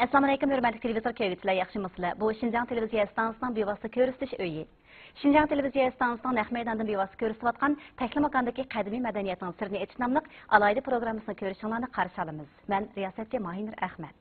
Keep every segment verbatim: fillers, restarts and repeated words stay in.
ئەسسالامۇئەلەيكۇم، ھۆرمەتلىك تېلېۋىزور كۆرگۈچىلەر، ياخشىمۇسىلەر؟ بۇ شىنجاڭ تېلېۋىزىيە ئىستانسىسىنىڭ بىۋاسىتە كۆرسىتىش ئۆيى. شىنجاڭ تېلېۋىزىيە ئىستانسىسىنىڭ نەق مەيداندىن بىۋاسىتە كۆرسىتىۋاتقان تەكلىماكاندىكى قەدىمىي مەدەنىيەتنىڭ سىرىنى ئېچىش ناملىق ئالاھىدە پروگراممىسىنى كۆرۈشۈڭلارنى قارشى ئالىمىز. مەن رىياسەتچى ماھىنۇر ئەخمەت.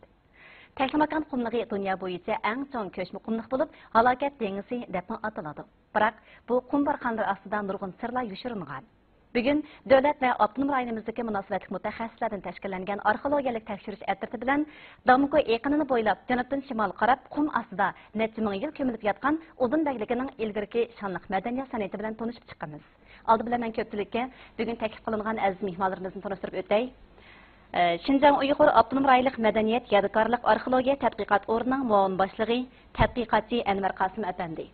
تەكلىماكان قۇملۇقى دۇنيا بويىچە ئەڭ چوڭ كۆچمە قۇملۇق بولۇپ، ھالاكەت دېڭىزى دەپمۇ ئاتىلىدۇ. بىراق، بۇ قۇم بارخانلىرى ئاستىدا نۇرغۇن سىرلار يوشۇرۇنغان. بۈگۈن دۆلەت ۋە ئاپتونوم رايونىمىزدىكى مۇناسىۋەتلىك مۇتەخەسسىسلەردىن تەشكىللەنگەن ئارخېئولوگىيەلىك تەكشۈرۈش ئەترىتى بىلەن دامكو ئېقىنىنى بويلاپ جەنۇبتىن شىمالغا قاراپ قۇم ئاستىدا نەچچە مىڭ يىل كۆمۈلۈپ ياتقان ئۇدۇن بەگلىكىنىڭ ئىلگىرىكى شانلىق مەدەنىيەت سەنئىتى بىلەن تونۇشۇپ چىقىمىز. ئالدى بىلەن مەن كۆپچىلىككە بۈگۈن تەكلىپ قىلىنغان ئەزىز مېھمانلىرىمىزنى تونۇشتۇرۇپ ئۆتەي. ئە، شىنجاڭ ئۇيغۇر ئاپتونوم رايونلۇق مەدەنىيەت يادىكارلىق ئارخېئولوگىيە تەتقىقات ئورنىنىڭ مۇئاۋىن باشلىقى، تەتقىقاتچى ئەنۋەر قاسىم ئەپەندى.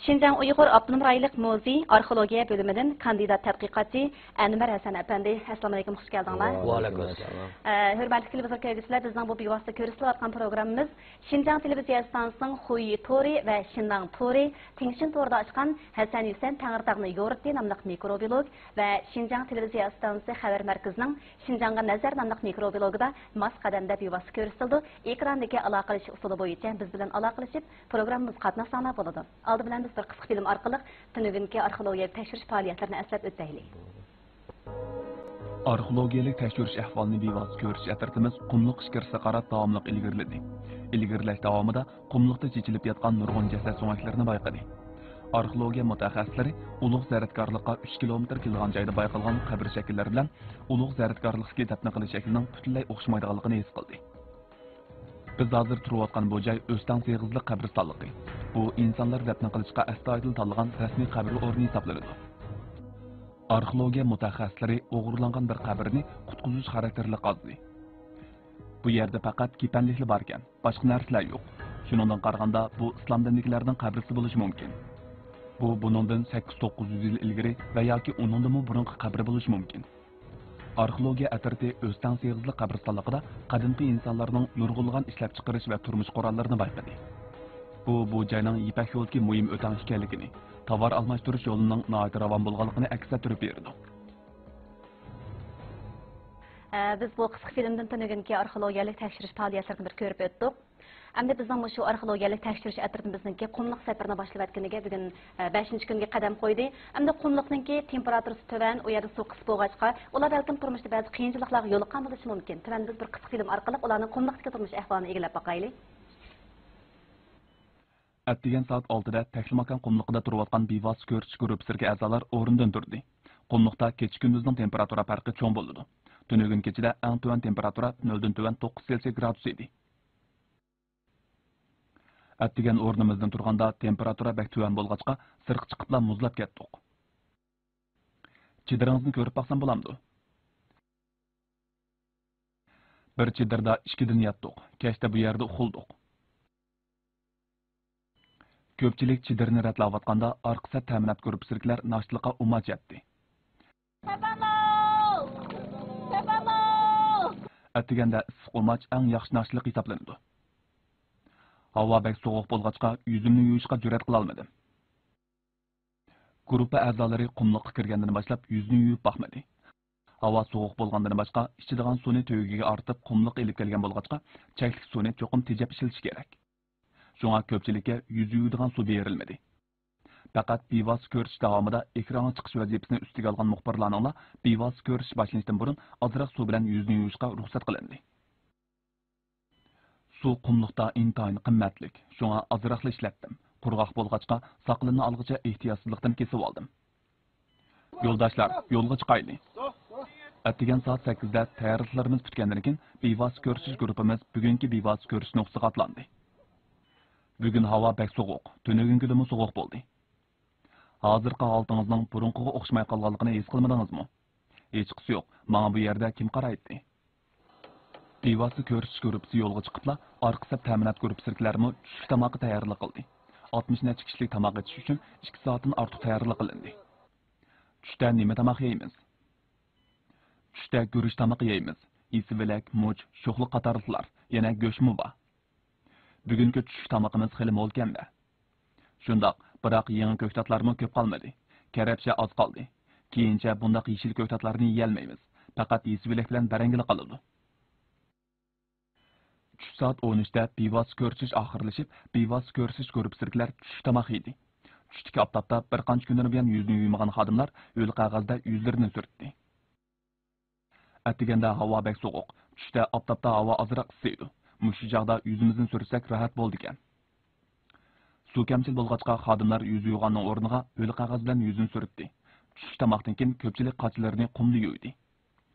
شىنجاڭ ئۇيغۇر ئاپتونوم رايونلۇق مۇزېي ئارخېئولوگىيە بۆلۈمىدىن كاندىدات تەتقىقاتچى ئەنۋەر ھەسەن ئەپەندى، ئەسسالامۇئەلەيكۇم، خۇش كەلدىڭلار. ۋەئەلەيكۇم ئەسسالام. ئە، ھۆرمەتلىك تېلېۋىزور كۆرگۈچىلەر، بىزنىڭ بۇ بىۋاسىتە كۆرسىتىلىۋاتقان پروگراممىمىز شىنجاڭ تېلېۋىزىيە ئىستانسىسىنىڭ خۇيى تورى ۋە شىنناڭ تورى تىڭشىن تورىدا ئاچقان ھەسەن ھۈسەن تەڭرىتاغنى يورۇتتى ناملىق مىكروبىيولوگ ۋە شىنجاڭ تېلېۋىزىيە ئىستانسىسى خەۋەر مەركىزىنىڭ شىنجاڭغا نەزەر ناملىق مىكروبىلوگىدا ماس قەدەمدە بىۋاسىتە كۆرسىتىلىدۇ. ئېكراندىكى ئالاقىلىشىش ئۇسۇلى بويىچە بىز بىلەن ئالاقىلىشىپ، پروگراممىمىزغا قاتناشساڭلار بولىدۇ. ئالدى بىلەن بىز بىر قىسقا فىلىم ئارقىلىق تۈنۈگۈنكى ئارخېئولوگىيەلىك تەكشۈرۈش پائالىيەتلىرىنى ئەسلەپ ئۆتەيلى. ئارخېئولوگىيەلىك تەكشۈرۈش ئەھۋالىنى بىۋاسىتە كۆرۈش ئەترىتىمىز قۇملۇق ئىچكىرىسىگە قاراپ داۋاملىق ئىلگىرىلىدى. ئىلگىرىلەش داۋامىدا قۇملۇقتا چېچىلىپ ياتقان نۇرغۇن جەسەت سۆڭەكلىرىنى بايقىدى. ئارخېئولوگىيە مۇتەخەسسىسلىرى ئۇلۇغ زەرەتكارلىققا ئۈچ كىلومېتىر كېلىدىغان جايدا بايقالغان قەبرە شەكىللىرى بىلەن ئۇلۇغ زەرەتكارلىقتىكى دەپنە قىلىش شەكلىنىڭ پۈتۈنلەي ئوخشىمايدىغانلىقىنى ھېس قىلدى. بىز ھازىر تۇرۇۋاتقان بۇ جاي ئۆستەڭ سېغىزلىق قەبرىستانلىقى. بۇ ئىنسانلار دەپنە قىلىشقا ئەستايىدىل تاللىغان رەسمىي قەبرە ئورنى ھېسابلىنىدۇ. ئارخېئولوگىيە مۇتەخەسسىسلىرى ئوغرىلاڭغان بىر قەبرىنى قۇتقۇزۇش خاراكتېرلىك قازدى. بۇ يەردە پەقەت كېپەنلىكلا باركەن، باشقا نەرسىلەر يوق. شۇنىڭدىن قارىغاندا، بۇ ئىسلام دىنىدىكىلەرنىڭ قەبرىسى بولۇشى مۇمكىن. بۇ بۇنىڭدىن سەككىز توققۇز يۈز يىل ئىلگىرى ۋە ياكى ئۇنىڭدىنمۇ بۇرۇنقى قەبرە بولۇشى مۇمكىن. ئارخېئولوگىيە ئەترىتى ئۆستەڭ سېغىزلىق قەبرىستانلىقىدا قەدىمكى ئىنسانلارنىڭ نۇرغۇنلىغان ئىشلەپچىقىرىش ۋە تۇرمۇش قوراللىرىنى بايقىدى. بۇ، بۇ جاينىڭ يىپەك يولىدىكى مۇھىم ئۆتەڭ ئىكەنلىكىنى، تاۋار ئالماشتۇرۇش يولىنىڭ ناھايىتى راۋان بولغانلىقىنى ئەكس ئەتتۈرۈپ بېرىدۇ. ئە، بىز بۇ قىسقا فىلىمدىن تۈنۈگۈنكى ئارخېئولوگىيەلىك تەكشۈرۈش پائالىيەتلىرىنى بىر كۆرۈپ ئۆتتۇق. ئەمدى بىزنىڭ مۇشۇ ئارخېئولوگىيەلىك تەكشۈرۈش ئەترىتىمىزنىڭكى قۇملۇق سەپىرىنى باشلىۋەتكىنىگە بۈگۈن، ئە، بەشىنچى كۈنگە قەدەم قويدى. ئەمدى قۇملۇقنىڭكى تېمپېراتۇرىسى تۆۋەن، ئۇ يەردە سۇ قىس بولغاچقا، ئۇلار بەلكىم تۇرمۇشتا بەزى قىيىنچىلىقلارغا يولۇققان بولۇشى مۇمكىن. تۆۋەندە بىز بىر قىسقا فىلىم ئارقىلىق ئۇلارنىڭ قۇملۇقتىكى تۇرمۇش ئەھۋالىنى ئىگىلەپ باقايلى. ئەتىگەن سائەت ئالتىدە تەكلىماكان قۇملۇقىدا تۇرۇۋاتقان بىۋاسىتە كۆرسىتىش گۇرۇپپىسىدىكى ئەزالار ئورنىدىن تۇردى. قۇملۇقتا كېچە-كۈندۈزنىڭ تېمپېراتۇرا پەرقى چوڭ بولىدۇ. تۈنۈگۈن كېچىدە ئەڭ تۆۋەن تېمپېراتۇرا نۆلدىن تۆۋەن توققۇز سېلسىيە گرادۇس ئىدى. ئەتىگەن ئورنىمىزدىن تۇرغاندا تېمپېراتۇرا بەك تۆۋەن بولغاچقا، سىرتقا چىقىپلا مۇزلاپ كەتتۇق. چېدىرىڭىزنى كۆرۈپ باقسام بولامدۇ؟ بىر چېدىردا ئىككىدىن ياتتۇق. كەچتە بۇ يەردە ئۇخلىدۇق. كۆپچىلىك چېدىرنى رەتلەۋاتقاندا، ئارقا سەپ تەمىنات گۇرۇپپىسىدىكىلەر ناشتىلىققا ئۇماچ يەتتى. سەپەلو! سەپەلو! ئەتىگەندە ئىسسىق ئۇماچ ئەڭ ياخشى ناشتىلىق ھېسابلىنىدۇ. ھاۋا بەك سوغۇق بولغاچقا، يۈزۈمنى يۇيۇشقا جۈرئەت قىلالمىدىم. گۇرۇپپا ئەزالىرى قۇملۇققا كىرگەندىن باشلاپ يۈزىنى يۇيۇپ باقمىدى. ھاۋا سوغۇق بولغاندىن باشقا، ئىچىدىغان سۇنى تۆگىگە ئارتىپ، قۇملۇققا ئېلىپ كەلگەن بولغاچقا، چەكلىك سۇنى چوقۇم تېجەپ ئىشلىتىش كېرەك. شۇڭا كۆپچىلىككە يۈز يۇيىدىغان سۇ بېرىلمىدى. پەقەت بىۋاسىتە كۆرۈشۈش داۋامىدا ئېكرانغا چىقىش ۋەزىپىسىنى ئۈستىگە ئالغان مۇخبىرلارنىڭلا بىۋاسىتە كۆرۈشۈش باشلىنىشتىن بۇرۇن ئازراق سۇ بىلەن يۈزىنى يۇيۇشقا رۇخسەت قىلىندى. سۇ قۇملۇقتا ئىنتايىن قىممەتلىك، شۇڭا ئازراقلا ئىشلەتتىم. قۇرغاق بولغاچقا، ساقىلىمنى ئالغۇچە ئېھتىياتسىزلىقتىن كېسىۋالدىم. يولداشلار، يولغا چىقايلى. ئەتىگەن سائەت سەككىزدە تەييارلىقلىرىمىز پۈتكەندىن كېيىن، بىۋاسىتە كۆرۈشۈش گۇرۇپپىمىز بۈگۈنكى بىۋاسىتە كۆرۈشۈش نۇقتىسىغا ئاتلاندى. بۈگۈن ھاۋا بەك سوغۇق، تۈنۈگۈنكىدىنمۇ سوغۇق بولدى. ھازىرقى ھالىتىڭىزنىڭ بۇرۇنقىغا ئوخشىماي قالغانلىقىنى ھېس قىلمىدىڭىزمۇ؟ ھېچقىسى يوق، ماڭا بۇ يەردە كىم قارايتتى؟ بىۋاسىتە كۆرۈشۈش گۇرۇپپىسى يولغا چىقىپلا، ئارقا سەپ تەمىنات گۇرۇپپىسىدىكىلەرمۇ چۈشلۈك تاماققا تەييارلىق قىلدى. ئاتمىش نەچچە كىشىلىك تاماق ئېتىش ئۈچۈن ئىككى سائەتتىن ئارتۇق تەييارلىق قىلىندى. چۈشتە نېمە تاماق يەيمىز؟ چۈشتە گۈرۈچ تامىقى يەيمىز. ئېسىۋېلەك، مۇچ، شوخلۇق قاتارلىقلار، يەنە گۆشمۇ بار. بۈگۈنكى چۈشلۈك تامىقىمىز خېلى مولكەن-دە. شۇنداق، بىراق يېڭى كۆكتاتلارمۇ كۆپ قالمىدى. كەرەپشە ئاز قالدى. كېيىنچە بۇنداق يېشىل كۆكتاتلارنى يېيەلمەيمىز. پەقەت ئېسىۋېلەك بىلەن بەرەڭگىلا قالىدۇ. چۈش سائەت ئون ئۈچتە بىۋاسىتە كۆرۈشۈش ئاخىرلىشىپ، بىۋاسىتە كۆرۈشۈش گۇرۇپپىسىدىكىلەر چۈش تاماق يېدى. چۈشتىكى ئاپتاپتا بىر قانچە كۈنلىرى بۇيان يۈزىنى يۇيمىغان خادىملار ھۆل قەغەزدە يۈزلىرىنى سۈرتتى. ئەتىگەندە ھاۋا بەك سوغۇق، چۈشتە ئاپتاپتا ھاۋا ئازراق ئىسسىيدۇ. مۇشۇ چاغدا يۈزىمىزنى سۈرتسەك راھەت بولىدىكەن. سۇ كەمچىل بولغاچقا، خادىملار يۈز يۇيغاننىڭ ئورنىغا ھۆل قەغەز بىلەن يۈزىنى سۈرتتى. چۈشلۈك تاماقتىن كېيىن كۆپچىلىك قاچىلىرىنى قۇمدا يۇيدى.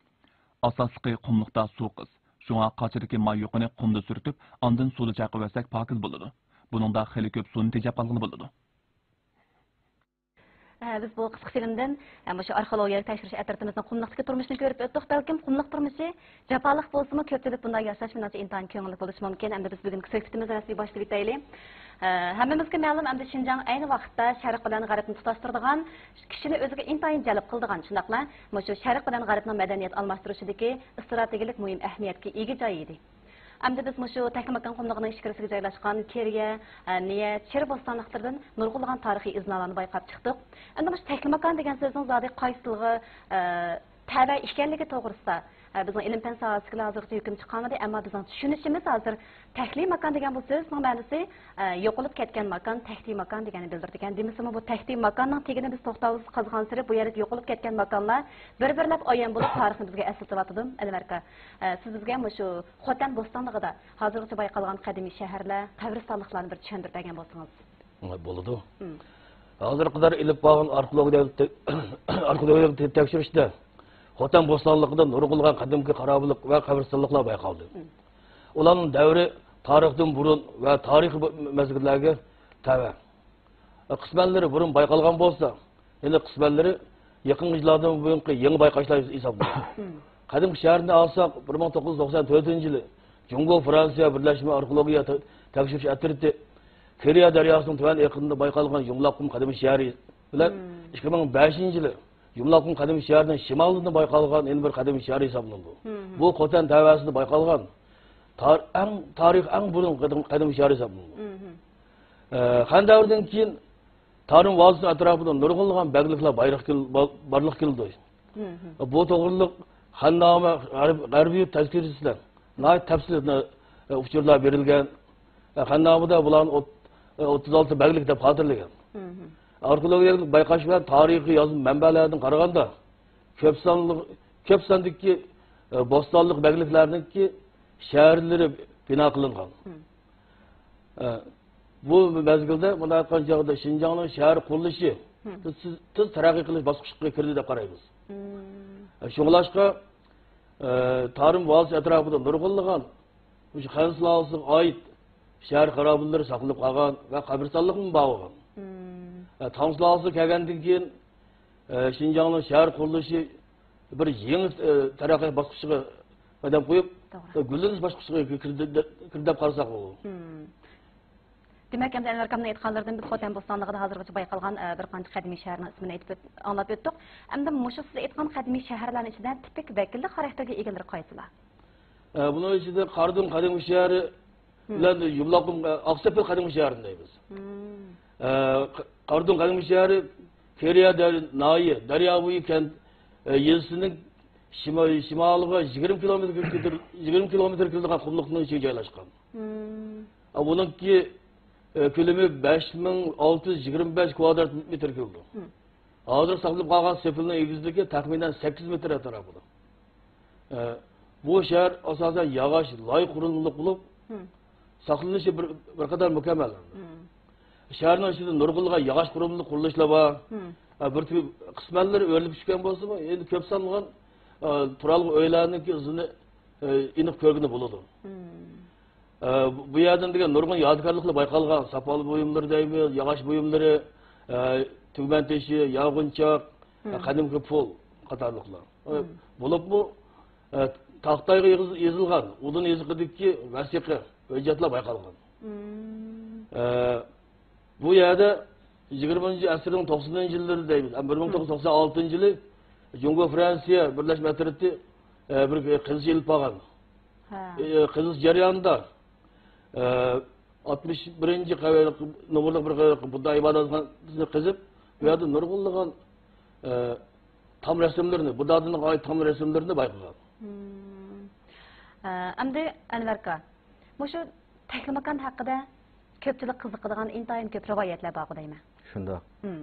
ئاساسلىقى قۇملۇقتا سۇ قىس، شۇڭا قاچىدىكى ماي يۇقىنى قۇمدا سۈرتۈپ، ئاندىن سۇدا چايقىۋەتسەك پاكىز بولىدۇ. بۇنىڭدا خېلى كۆپ سۇنى تېجەپ قالغىلى بولىدۇ. ھە، بىز بۇ قىسقا فىلىمدىن، ھە، مۇشۇ ئارخېئولوگىيەلىك تەكشۈرۈش ئەترىتىمىزنىڭ قۇملۇقتىكى تۇرمۇشىنى كۆرۈپ ئۆتتۇق. بەلكىم قۇملۇق تۇرمۇشى جاپالىق بولسىمۇ، كۆپچىلىك بۇنداق ياشاش مېنىڭچە ئىنتايىن كۆڭۈللۈك بولۇشى مۇمكىن. ئەمدى بىز بۈگۈنكى سۆھبىتىمىزنى رەسمىي باشلاپ ئۆتەيلى. ھە، ھەممىمىزگە مەلۇم، ئەمدى شىنجاڭ ئەينى ۋاقىتتا شەرق بىلەن غەربنى تۇتاشتۇرىدىغان، كىشىنى ئۆزىگە ئىنتايىن جەلپ قىلىدىغان، شۇنداقلا مۇشۇ شەرق بىلەن غەربنىڭ مەدەنىيەت ئالماشتۇرۇشىدىكى ئىستراتېگىيەلىك مۇھىم ئەھمىيەتكە ئىگە جاي ئىدى. ئەمدى بىز مۇشۇ تەكلىماكان قۇملۇقىنىڭ ئىچكىرىسىگە جايلاشقان كېرىيە، ئە، نىيە، چىرى بوستانلىقلىرىدىن نۇرغۇنلىغان تارىخىي ئىزنالارنى بايقاپ چىقتۇق. ئەمدى مۇشۇ تەكلىماكان دېگەن سۆزنىڭ زادى قايسى تىلغا، ئە، تەۋە ئىكەنلىكى توغرىسىدا، ئە، بىزنىڭ ئىلىم-پەن ساھەسىدىكىلەر ھازىرغىچە ھۆكۈم چىقارمىدى، ئەمما بىزنىڭ چۈشىنىشىمىز ھازىر تەكلىماكان دېگەن بۇ سۆزنىڭ مەنىسى، ئە، يوقىلىپ كەتكەن ماكان، تەكلىماكان دېگەننى بىلدۈرىدىكەن. دېمىسىمۇ، بۇ تەكلىماكاننىڭ تېگىنى بىز توختاۋسىز قازغانسېرى، بۇ يەردىكى يوقىلىپ كەتكەن ماكانلار بىر-بىرلەپ ئايان بولۇپ، تارىخنى بىزگە ئەسلىتىۋاتىدۇ. ئەنۋەر ئاكا، ئە، سىز بىزگە مۇشۇ خوتەن بوستانلىقىدا ھازىرغىچە بايقالغان قەدىمىي شەھەرلەر، قەبرىستانلىقلارنى بىر چۈشەندۈرۈپ بەرگەن بولسىڭىز. بولىدۇ. مم. ھازىرغا قەدەر ئېلىپ بارغان ئارخېئولوگىيە، ئارخېئولوگىيە تەكشۈرۈشتە خوتەن بوستانلىقىدا نۇرغۇنلىغان قەدىمكى خارابىلىق ۋە قەبرىستانلىقلار بايقالدى. مم. ئۇلارنىڭ دەۋرى تارىختىن بۇرۇن ۋە تارىخىي مەزگىللەرگە تەۋە. قىسمەنلىرى بۇرۇن بايقالغان بولسا، يەنە قىسمەنلىرى يېقىنقى يىللاردىن بۇيانقى يېڭى بايقاشلار ھېسابلىنىدۇ. مم. قەدىمكى شەھەرنى ئالساق، بىر مىڭ توققۇز يۈز توقسان تۆتىنچى يىلى جۇڭگو، فرانسىيە بىرلەشمە ئارخېئولوگىيە تە-، تەكشۈرۈش ئەترىتى كېرىيە دەرياسىنىڭ تۆۋەن ئېقىنىدا بايقالغان يۇمىلاق قۇم قەدىمىي شەھىرى بىلەن مم. ئىككى مىڭ بەشىنچى يىلى يۇمىلاق قۇم قەدىمىي شەھىرىنىڭ شىمالىدىن بايقالغان يەنە بىر قەدىمىي شەھەر ھېسابلىنىدۇ. مم. بۇ خوتەن تەۋەسىدە بايقالغان تار-، ئەڭ، تارىخ ئەڭ بۇرۇن قەدىم-، قەدىمىي شەھەر ھېسابلىنىدۇ. مم. ئە، خەن دەۋرىدىن كېيىن تارىم ۋادىسى ئەتراپىدا نۇرغۇنلىغان بەگلىكلەر بايراق كېل-، با-، بارلىققا كېلىدۇ. مم. بۇ توغرىلىق خەننامە غەرب-، غەربىي تەزكىرىسىدە ناھايىتى تەپسىلىي، ئە، ئۇچۇرلار بېرىلگەن. ئە، خەننامىدە بۇلارنى ئوت-، ئە، ئوتتۇز ئالتە بەگلىك دەپ خاتىرىلىگەن. مم. ئارخېئولوگىيەلىك بايقاش بىلەن تارىخىي يازما مەنبەلەردىن قارىغاندا، كۆپ سانلىق، كۆپ ساندىكى، ئە، بوستانلىق بەگلىكلەرنىڭكى شەھەرلىرى بىنا قىلىنغان. مم. ئە، بۇ مەزگىلدە مۇنداق ئېيتقان چاغدا شىنجاڭنىڭ شەھەر قۇرۇلۇشى مم. تېز، تېز تەرەققىي قىلىش باسقۇچقا كىردى دەپ قارايمىز. مم. ئە، شۇڭلاشقا، ئە، تارىم ۋادىسى ئەتراپىدا نۇرغۇنلىغان مۇشۇ خەن سۇلالىسىغا ئائىت شەھەر خارابىلىرى ساقلىنىپ قالغان ۋە قەبرىستانلىقمۇ بار بولغان. مم. ئە، تاڭ سۇلالىسى كەلگەندىن كېيىن، ئە، شىنجاڭنىڭ شەھەر قۇرۇلۇشى بىر يېڭى، ئە، تەرەققىيات باسقۇچىغا قەدەم قويۇپ، توغرا. ئە، گۈللىنىش باسقۇچىغا كىردى دە-، كىردى دەپ قارىساق بولىدۇ. مم. دېمەك، ئەمدى ئەنۋەر ئاكامنىڭ ئېيتقانلىرىدىن بىز خوتەن بوستانلىقىدا ھازىرغىچە بايقالغان، ئە، بىر قانچە قەدىمىي شەھەرنىڭ ئىسمىنى ئېيتىپ ئۆت-، ئاڭلاپ ئۆتتۇق. ئەمدى مۇشۇ سىز ئېيتقان قەدىمىي شەھەرلەرنىڭ ئىچىدە تىپىك ۋەكىللىك خاراكتېرگە ئىگىلىرى قايسىلار؟ ئە، بۇنىڭ ئىچىدە قارادۆڭ قەدىمىي شەھىرى مم. بىلەن يۇمىلاق قۇم، ئە، ئاقسېپىل قەدىمىي شەھىرىنى دەيمىز. مم. ئە، ق-، قارادۆڭ قەدىمىي شەھىرى كېرىيە دەر-، ناھىيە، دەريا بويى كەنت، ئە، يېزىسىنىڭ شىما-، شىمالىغا يىگىرمە كىلومېتىر، يىگىرمە كىلومېتىر كېلىدىغان قۇملۇقنىڭ ئىچىگە جايلاشقان. مم. ئە، بۇنىڭكى، ئە، كۆلىمى بەش مىڭ ئالتە يۈز يىگىرمە بەش كىۋادرات مېتىر كېلىدۇ. مم. ھازىر ساقلىنىپ قالغان سېپىلنىڭ ئېگىزلىكى تەخمىنەن سەككىز مېتىر ئەتراپىدا. ئە، بۇ شەھەر ئاساسەن ياغاچ، لاي قۇرۇلمىلىق بولۇپ، مم. ساقلىنىشى بىر، بىر قەدەر مۇكەممەل. مم. شەھەرنىڭ ئىچىدە نۇرغۇنلىغان ياغاچ قۇرۇلمىلىق قۇرۇلۇشلار بار. مم. ئە، بىر تۈ-، قىسمەنلىرى ئۆرۈلۈپ چۈشكەن بولسىمۇ، ئەمدى كۆپ سانلىغان، ئە، تۇرالغۇ ئۆيلەرنىڭكى ئىزىنى، ئە، ئېنىق كۆرگىلى بولىدۇ. مم. ئە، بۇ، بۇ يەردىن دېگەن نۇرغۇن يادىكارلىقلار بايقالغان. ساپال بۇيۇملىرى دەيمىز، ياغاچ بۇيۇملىرى، ئە، تۈگمەن تېشى، يارغۇنچاق، مم. قەدىمكى پۇل قاتارلىقلار. ئە، مم. بولۇپمۇ، ئە، تاختايغا يېزىل-، يېزىلغان ئۇدۇن يېزىقىدىكى ۋەسىقە، ھۆججەتلەر بايقالغان. مم. ئە، بۇ يەردە يىگىرمىنچى ئەسىرنىڭ توقسىنىنچى يىللىرى دەيمىز، ئە، بىر مىڭ توققۇز يۈز توقسان ئالتىنچى يىلى جۇڭگو فرانسىيە بىرلەشمە ئەترىتى، ئە، بىر قېزىش ئېلىپ بارغان. ھە. ئە، قېزىش جەريانىدا، ئە، ئاتمىش بىرىنچى قەۋەت نومۇرلۇق بىر قەۋەت بۇددا ئىبادەتخانىسىنى قېزىپ، بۇ يەردە نۇرغۇنلىغان، ئە، تام رەسىملىرىنى، بۇددا دىنىغا ئائىت تام رەسىملىرىنى بايقىغان. مم. ئە، ئەمدى ئەنۋەر ئاكا، مۇشۇ تەكلىماكان ھەققىدە كۆپچىلىك قىزىقىدىغان ئىنتايىن كۆپ رىۋايەتلەر بارغۇ دەيمەن. شۇنداق. مم.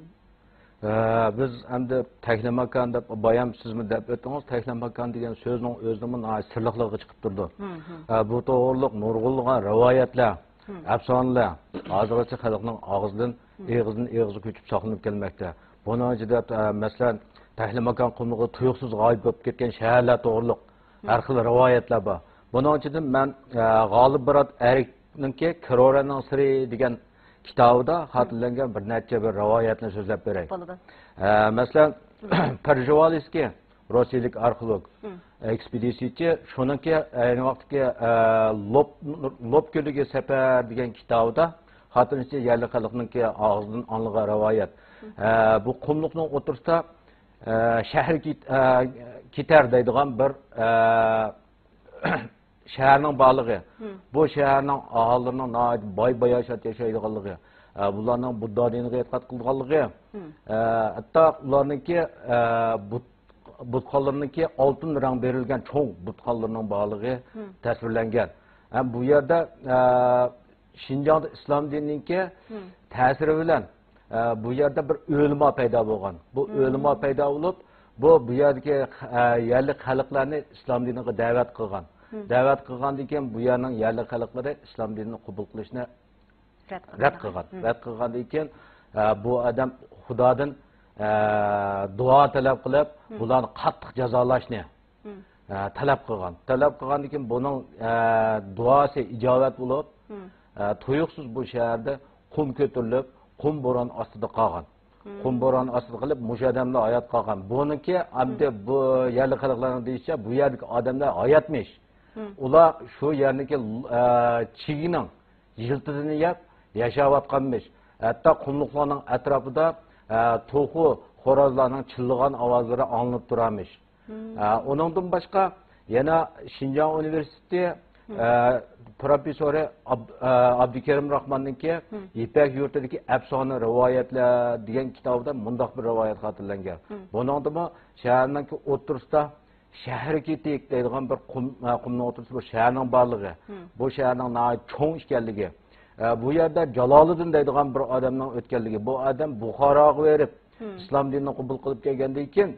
ئە، بىز ئەمدى تەكلىماكان دەپ، بايام سىزمۇ دەپ ئۆتتىڭىز، تەكلىماكان دېگەن سۆزنىڭ ئۆزىمۇ ناھايىتى سىرلىقلىقىغا چىقىپ تۇرىدۇ. مم، مم. ئە، بۇ توغرۇلۇق نۇرغۇنلىغان رىۋايەتلەر، مم. ئەپسانىلەر ھازىرغىچە خەلقنىڭ ئاغزىدىن، مم. ئېغىزدىن ئېغىزغا كۆچۈپ ساقلىنىپ كەلمەكتە. بۇنىڭ ئىچىدە، ئە، مەسىلەن، تەكلىماكان قۇملۇقىدا تۇيۇقسىز غايىب بولۇپ كەتكەن شەھەرلەر توغرۇلۇق ھەر خىل رىۋايەتلەر بار. بۇنىڭ ئىچىدىن مەن، ئە، غالىب مۇرات ئەركنىڭكى «كرورەنىڭ سىرى» دېگەن كىتابىدا خاتىرىلەنگەن بىر نەچچە بىر رىۋايەتنى سۆزلەپ بېرەي. بولىدۇ. ئە، مەسىلەن، پرژېۋالىسكىي، روسىيەلىك ئارخېئولوگ، ئېكسپېدىتسىيىچى، شۇنىڭكى ئەينى ۋاقىتتىكى، ئە، لوپ، لوپ كۆلىگە سەپەر دېگەن كىتابىدا خاتىرىلىنىشىچە يەرلىك خەلقنىڭكى ئاغزىدىن ئاڭلىغان رىۋايەت. ئە، بۇ قۇملۇقنىڭ ئوتتۇرىسىدا ئە، شەھەر كېت-، ئە، كېتەر دەيدىغان بىر، ئە، شەھەرنىڭ بارلىقى. بۇ شەھەرنىڭ ئاھالىلىرىنىڭ ناھايىتى باي-باياشات ياشايدىغانلىقى، ئە، بۇلارنىڭ بۇددا دىنىغا ئېتىقاد قىلىدىغانلىقى، ئە، ھەتتا ئۇلارنىڭكى، ئە، بۇت-، بۇتخانلىرىنىڭكى ئالتۇن رەڭ بېرىلگەن چوڭ بۇتخانلىرىنىڭ بارلىقى تەسۋىرلەنگەن. ھەم بۇ يەردە، ئە، شىنجاڭدا ئىسلام دىنىنىڭكى تەسىرى بىلەن، ئە، بۇ يەردە بىر ئۆلىما پەيدا بولغان. بۇ ئۆلىما پەيدا بولۇپ، بۇ، بۇ يەردىكى، ئە، يەرلىك خەلقلەرنى ئىسلام دىنىغا دەۋەت قىلغان. دەۋەت قىلغاندىن كېيىن بۇ يەرنىڭ يەرلىك خەلقلىرى ئىسلام دىنىنى قوبۇل قىلىشنى رەت قىلغان. رەت قىلغاندىن كېيىن، ئە، بۇ ئادەم خۇدادىن، ئە، دۇئا تەلەپ قىلىپ، بۇلارنى قاتتىق جازالاشنى ئە، تەلەپ قىلغان. تەلەپ قىلغاندىن كېيىن بۇنىڭ، ئە، دۇئاسى ئىجابەت بولۇپ، ئە، تۇيۇقسىز بۇ شەھەردە قۇم كۆتۈرۈلۈپ، قۇم بوران ئاستىدا قالغان. قۇم بوران ئاستىدا قېلىپ، مۇشۇ ئادەملەر ھايات قالغان. بۇنىڭكى ئەمدى بۇ يەرلىك خەلقلەرنىڭ دېيىشىچە، بۇ يەردىكى ئادەملەر ھاياتمىش. ئۇلار شۇ يەرنىڭكى، ئە، چىگىنىڭ يىلتىزىنى يەپ ياشاۋاتقانمىش. ھەتتا قۇملۇقلارنىڭ ئەتراپىدا، ئە، توخۇ، خورازلارنىڭ چىللىغان ئاۋازلىرى ئاڭلىنىپ تۇرارمىش. ئە، ئۇنىڭدىن باشقا يەنە شىنجاڭ ئۇنىۋېرسىتېتى، ئە، پروفېسسورى ئاب-، ئە، ئابدۇكېرىم راخماننىڭكى يىپەك يۇرتىدىكى ئەپسانە رىۋايەتلەر دېگەن كىتابىدا مۇنداق بىر رىۋايەت خاتىرىلەنگەن. بۇنىڭدىمۇ شەھەرنىڭكى ئوتتۇرىسىدا شەھەر كېتىك دەيدىغان بىر قۇم، ئە، قۇمنىڭ ئوتتۇرىسىدا بىر شەھەرنىڭ بارلىقى، بۇ شەھەرنىڭ ناھايىتى چوڭ ئىكەنلىكى، ئە، بۇ يەردە جالالىدىن دەيدىغان بىر ئادەمنىڭ ئۆتكەنلىكى، بۇ ئادەم بۇخاراغا بېرىپ ئىسلام دىنىنى قوبۇل قىلىپ كەلگەندىن كېيىن،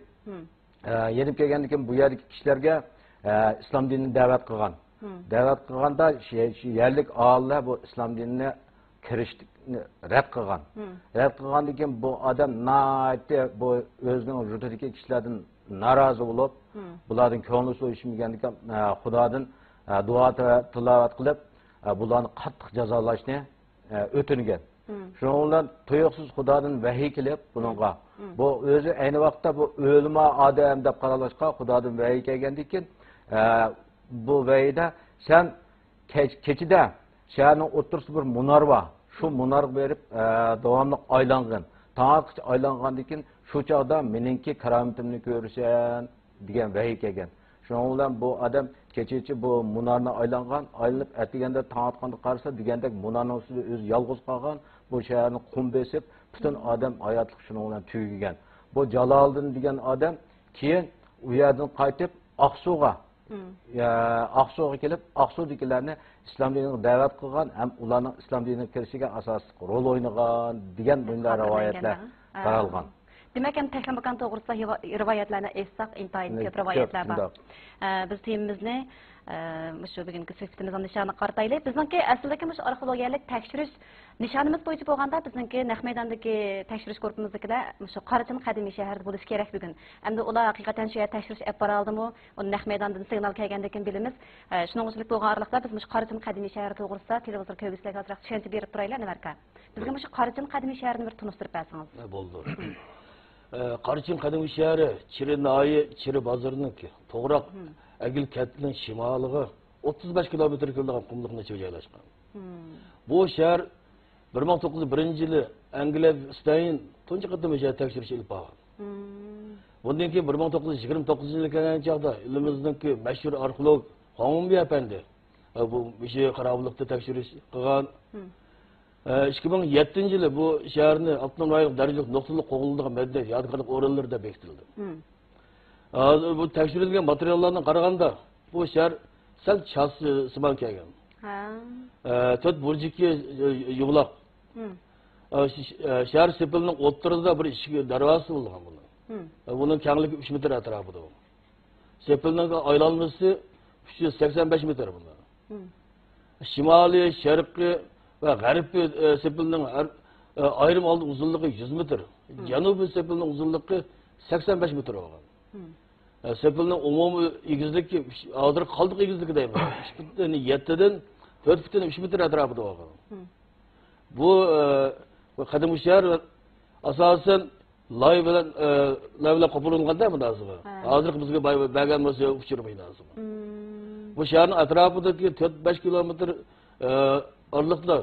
ئە، يېنىپ كەلگەندىن كېيىن بۇ يەردىكى كىشىلەرگە، ئە، ئىسلام دىنىنى دەۋەت قىلغان. دەۋەت قىلغاندا شۇ، شۇ يەرلىك ئاھالىلەر بۇ ئىسلام دىنىنى كىرىشتىنى رەت قىلغان. رەت قىلغاندىن كېيىن بۇ ئادەم ناھايىتى بۇ ئۆزىنىڭ يۇرتىدىكى كىشىلەردىن نارازى بولۇپ، بۇلاردىن كۆڭلى سويۇشمىگەندىكىن، ئە، خۇدادىن، ئە، دۇئا تىلا-، تىلاۋەت قىلىپ، ئە، بۇلارنى قاتتىق جازالاشنى، ئە، ئۆتۈنگەن. شۇنىڭ بىلەن تۇيۇقسىز خۇدادىن ۋەھىي كېلىپ بۇنىڭغا، بۇ ئۆزى ئەينى ۋاقىتتا بۇ ئۆلىما ئادەم دەپ قارالغاچقا، خۇدادىن ۋەھىي كەلگەندىن كېيىن، ئە، بۇ ۋەھىيدە سەن كەچ-، كېچىدە شەھەرنىڭ ئوتتۇرىسىدا بىر مۇنار بار. شۇ مۇنارغا بېرىپ، ئە، داۋاملىق ئايلانغىن. تاڭ ئاتقىچە ئايلانغاندىن كېيىن، شۇ چاغدا مېنىڭكى كارامىتىمنى كۆرىسەن، دېگەن ۋەھىي كەلگەن. شۇنىڭ بىلەن بۇ ئادەم كېچىچە بۇ مۇنارنى ئايلانغان، ئايلىنىپ ئەتىگەندە تاڭ ئاتقاندا قارىسا، دېگەندەك مۇنارنىڭ ئۈستىدە ئۆزى يالغۇز قالغان، بۇ شەھەرنى قۇم بېسىپ، پۈتۈن ئادەم ھاياتلىق شۇنىڭ بىلەن تۈگىگەن. بۇ جالالىدىن دېگەن ئادەم كېيىن ئۇ يەردىن قايتىپ ئاقسۇغا، يا، ئاقسۇغا كېلىپ، ئاقسۇدىكىلەرنى ئىسلام دىنىغا دەۋەت قىلغان ھەم ئۇلارنىڭ ئىسلام دىنىغا كىرىشىگە ئاساسلىق رول ئوينىغان دېگەن مۇنداق رىۋايەتلەر تارالغان. دېمەك، ئەمدى تەكلىماكان توغرىسىدا ھىۋا-، رىۋايەتلەرنى ئېيتساق، ئىنتايىن كۆپ رىۋايەتلەر بار. شۇنداق. ئە، بىز تېمىمىزنى، ئە، مۇشۇ بۈگۈنكى سۆھبىتىمىزنىڭ نىشانىغا قارىتايلى. بىزنىڭكى ئەسلىدىكى مۇشۇ ئارخېئولوگىيەلىك تەكشۈرۈش نىشانىمىز بويىچە بولغاندا، بىزنىڭكى نەق مەيداندىكى تەكشۈرۈش گۇرۇپپىمىزدىكىلەر مۇشۇ قاراچىن قەدىمىي شەھىرىدە بولۇشى كېرەك بۈگۈن. ئەمدى ئۇلار ھەقىقەتەن شۇ يەردە تەكشۈرۈش ئېلىپ بارالدىمۇ؟ ئۇنى نەق مەيداندىن سىگنال كەلگەندىن كېيىن بىلىمىز. ئە، شۇنىڭغا ئۆزلۈك بولغان ئارىلىقتا بىز مۇشۇ قاراچىن قەدىمىي شەھىرى توغرىسىدا تېلېۋىزور كۆرگۈچىلەرگە ئازراق چۈشەنچە بېرىپ تۇرايلى، ئەنۋەركا. بىزگە مۇشۇ قاراچىن قەدىمىي شەھىرىنى بىر تونۇشتۇرۇپ بەرسىڭىز. ئە، بولىدۇ. ئە، قاراچىن قەدىمىي شەھىرى چىرى ناھىيە چىرى بازىرىنىڭكى توغراق ئەگىل كەنتىنىڭ شىمالىغا ئوتتۇز بەش كىلومېتىر كېلىدىغان قۇملۇقنىڭ ئىچىگە جايلاشقان. بۇ شەھەر بىر مىڭ توققۇز يۈز بىرىنچى يىلى ئەنگلىيە ستەين تۇنجى قېتىم بۇ شەھەر تەكشۈرۈش ئېلىپ بارغان. بۇندىن كېيىن بىر مىڭ توققۇز يۈز يىگىرمە توققۇزىنچى يىلى كەلگەن چاغدا ئېلىمىزنىڭكى مەشھۇر ئارخېئولوگ خۇاڭ ۋېنبىي ئەپەندى، ئە، بۇ، مۇشۇ خارابىلىكتا تەكشۈرۈش قىلغان. ئە، ئىككى مىڭ يەتتىنچى يىلى بۇ شەھەرنى ئاپتونوم رايونلۇق دەرىجىلىك نۇقتىلىق قوغدىلىدىغان مەدەنىيەت يادىكارلىق ئورۇنلىرى دەپ بېكىتىلدى. ھازىر بۇ تەكشۈرۈلگەن ماتېرىياللاردىن قارىغاندا، بۇ شەھەر سەل چاسسىمان كەلگەن. ھە. ئە، تۆت بۇرجىكى، ئە، يۇمىلاق. ھىم. ئە، ش-، ئە، شەھەر سېپىلنىڭ ئوتتۇرىدا بىر ئىشىك دەرۋازىسى بولغان بۇنىڭ. ھىم. ئە، بۇنىڭ كەڭلىكى ئۈچ مېتىر ئەتراپىدا بۇ. سېپىلنىڭ ئايلانمىسى ئۈچ يۈز سەكسەن بەش مېتىر بۇنىڭ. ھىم. شىمالىي، شەرقىي ۋە غەربىي، ئە، سېپىلنىڭ ھەر، ئە، ئايرىم ھالدا ئۇزۇنلۇقى يۈز مېتىر. ھىم. جەنۇبىي سېپىلنىڭ ئۇزۇنلۇقى سەكسەن بەش مېتىر بولغان. ھىم. ئە، سېپىلنىڭ ئومۇمىي ئېگىزلىكى، ھازىر قالدۇق ئېگىزلىكى دەيمىز. ئۈچ پۈتۈن يەتتىدىن تۆت پۈتۈن ئۈچ مېتىر ئەتراپىدا بولغان. ھىم. بۇ، ئە، بۇ قەدىمكى شەھەر ئاساسەن لاي بىلەن، ئە، لاي بىلەن قوپۇرۇلغاندا مۇندازىغا. ھە. ھازىرقى بىزگە باي-، بەرگەن بولسا ئۇچۇر مۇندازىغا. مم. بۇ شەھەرنىڭ ئەتراپىدىكى تۆت بەش كىلومېتىر، ئە، ئارىلىقتا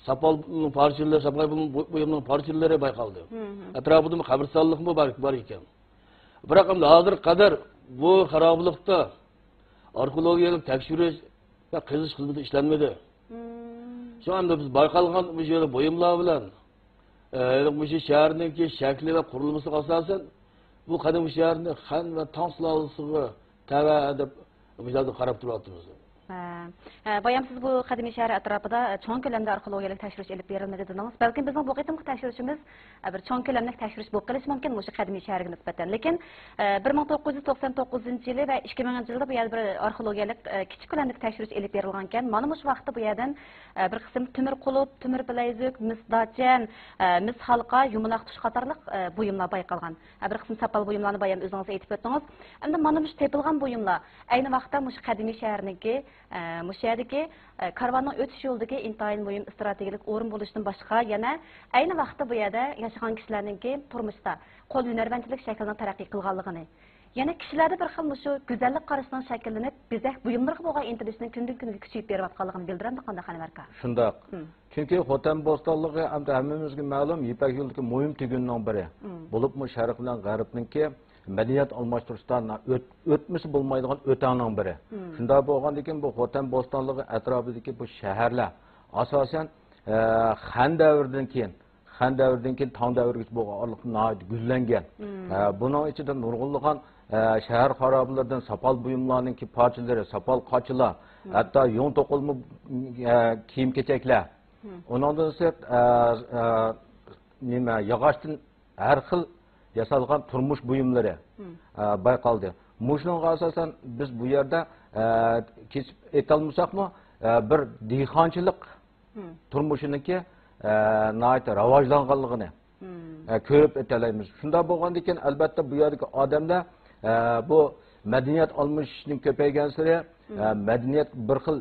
ساپال پارچىلىرى، ساپال بۇيۇمنىڭ پارچىلىرى بايقالدى. مم. ئەتراپىدىمۇ قەبرىستانلىقمۇ بار، بار ئىكەن. بىراق ئەمدى ھازىرغا قەدەر بۇ خارابىلىقتا ئارخېئولوگىيەلىك تەكشۈرۈش ۋە قېزىش خىزمىتى ئىشلەنمىدى. مم. شۇڭا ئەمدى بىز بايقالغان مۇشۇ يەردە بۇيۇملار بىلەن، ئە، مۇشۇ شەھەرنىڭكى شەكلى ۋە قۇرۇلمىسىغا ئاساسەن، بۇ قەدىمكى شەھەرنى خەن ۋە تاڭ سۇلالىسىغا تەۋە دەپ مۇشۇ يەردە قاراپ تۇرۇۋاتىمىز. ھە. ھە، بايام سىز بۇ قەدىمىي شەھەر ئەتراپىدا، ئە، چوڭ كۆلەمدە ئارخېئولوگىيەلىك تەكشۈرۈش ئېلىپ بېرىلمىدى دېدىڭىز. بەلكىم بىزنىڭ بۇ قېتىمقى تەكشۈرۈشىمىز ئە، بىر چوڭ كۆلەملىك تەكشۈرۈش بولۇپ قېلىشى مۇمكىن مۇشۇ قەدىمىي شەھەرگە نىسبەتەن. لېكىن، ئە، بىر مىڭ توققۇز يۈز توقسەن توققۇزىنچى يىلى ۋە ئىككى مىڭىنچى يىلدا بۇ يەردە بىر ئارخېئولوگىيەلىك، ئە، كىچىك كۆلەملىك تەكشۈرۈش ئېلىپ بېرىلغانىكەن. مانا مۇشۇ ۋاقىتتا بۇ يەردىن، ئە، بىر قىسىم تۆمۈر قۇلۇپ، تۆمۈر بىلەيزۈك، مىس داچەن، ئە، مىس ھالقا، يۇمىلاق تۇش قاتارلىق، ئە، بۇيۇملار بايقالغان. ئە، بىر قىسىم ساپال بۇيۇملارنى بايام ئۆزىڭىز ئېيتىپ ئۆتتىڭىز. ئەمدى مانا مۇشۇ تېپىلغان بۇيۇملار ئەينى ۋاقىتتا مۇشۇ قەدىمىي شەھەرنىڭكى ئە، مۇشۇ يەردىكى، ئە، كارۋاننىڭ ئۆتۈش يولىدىكى ئىنتايىن مۇھىم ئىستراتېگىيەلىك ئورۇن بولۇشتىن باشقا، يەنە ئەينى ۋاقىتتا بۇ يەردە ياشىغان كىشىلەرنىڭكى تۇرمۇشتا قول ھۈنەرۋەنچىلىك شەكلىنىڭ تەرەققىي قىلغانلىقىنى، يەنە كىشىلەردە بىر خىل مۇشۇ گۈزەللىك قارىشىنىڭ شەكىللىنىپ، بېزەك بۇيۇملىرىغا بولغان ئىنتىلىشنىڭ كۈندىن-كۈنگە كۈچىيىپ بېرىۋاتقانلىقىنى بىلدۈرەمدۇ، قانداق، ئەنۋەر ئاكا؟ شۇنداق. ھىم. چۈنكى خوتەن بوستانلىقى ئەمدى ھەممىمىزگە مەلۇم، يىپەك يولىدىكى مۇھىم تۈگۈننىڭ بىرى. ھىم. بولۇپمۇ شەرق بىلەن غەربنىڭكى مەدەنىيەت ئالماشتۇرۇشتا ئۆت-، ئۆتمىسە بولمايدىغان ئۆتەڭنىڭ بىرى. مم. شۇنداق بولغاندىكىن، بۇ خوتەن بوستانلىقى ئەتراپىدىكى بۇ شەھەرلەر، ئاساسەن، ئە، خەن دەۋرىدىن كېيىن، خەن دەۋرىدىن كېيىن تاڭ دەۋرىگىچە بولغان ئارىلىقتا ناھايىتى گۈللەنگەن. مم. ئە، بۇنىڭ ئىچىدە نۇرغۇنلىغان، ئە، شەھەر خارابىلىرىدىن ساپال بۇيۇملارنىڭكى پارچىلىرى، ساپال قاچىلار، مم، ھەتتا يۇڭ توقۇلما، ئە، كىيىم-كېچەكلەر. مم. ئۇنىڭدىن سىرت، ئە، ئە، نېمە، ياغاچتىن ھەر خىل ياسالغان تۇرمۇش بۇيۇملىرى، مم، ئە، بايقالدى. مۇشۇنىڭغا ئاساسەن بىز بۇ يەردە، ئە، كېسىپ ئېيتالمىساقمۇ، ئە، بىر دېھقانچىلىق، مم، تۇرمۇشىنىڭكى، ئە، ناھايىتى راۋاجلانغانلىقىنى، مم، ئە، كۆرۈپ ئۆتەلەيمىز. شۇنداق بولغاندىكىن، ئەلبەتتە، بۇ يەردىكى ئادەملەر، ئە، بۇ مەدەنىيەت ئالمىشىشنىڭ كۆپەيگەنسېرى، مم، ئە، مەدەنىيەت بىر خىل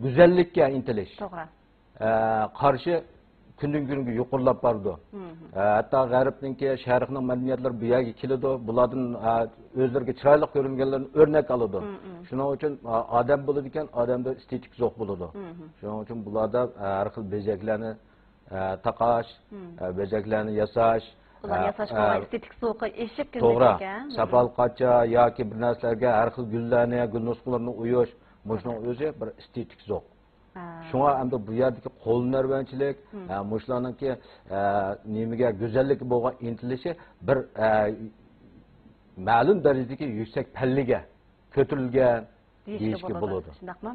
گۈزەللىككە ئىنتىلىش، توغرا، ئە، قارىشى كۈندىن كۈنگە يۇقىرىلاپ بارىدۇ. مم. ئە، ھەتتا غەربنىڭكى، شەرقنىڭ مەدەنىيەتلىرى بۇ يەرگە كېلىدۇ، بۇلاردىن، ئە، ئۆزلىرىگە چىرايلىق كۆرۈنگەنلەرنى ئۆرنەك ئالىدۇ. مم، مم. شۇنىڭ ئۈچۈن، ئە، ئادەم بولىدىكەن، ئادەمدە ئېستېتىك زوق بولىدۇ. مم. شۇنىڭ ئۈچۈن بۇلاردا، ئە، ھەر خىل بېزەكلەرنى، ئە، تاقاش، مم، ئە، بېزەكلەرنى ياساش، بۇلار ئە، ياساشقا ئە، ئېستېتىك زوقى ئېشىپ، توغرا، كۈندىكى، مم، ساپال قاچا ياكى بىر نەرسىلەرگە ھەر خىل گۈللەرنى، گۈل نۇسخىلىرىنى ئويۇش، مۇشۇنىڭ ئۆزى بىر ئېستېتىك زوق. ھە. شۇڭا ئەمدى بۇ يەردىكى قول ھۈنەرۋەنچىلىك، مم، ئە، مۇشۇلارنىڭكى، ئە، نېمىگە، گۈزەللىككە بولغان ئىنتىلىشى بىر، ئە، مەلۇم دەرىجىدىكى يۈكسەك پەللىگە كۆتۈرۈلگەن دېيىشكە دېيىشكە بولىدۇ، بولىدۇ. شۇنداقمۇ؟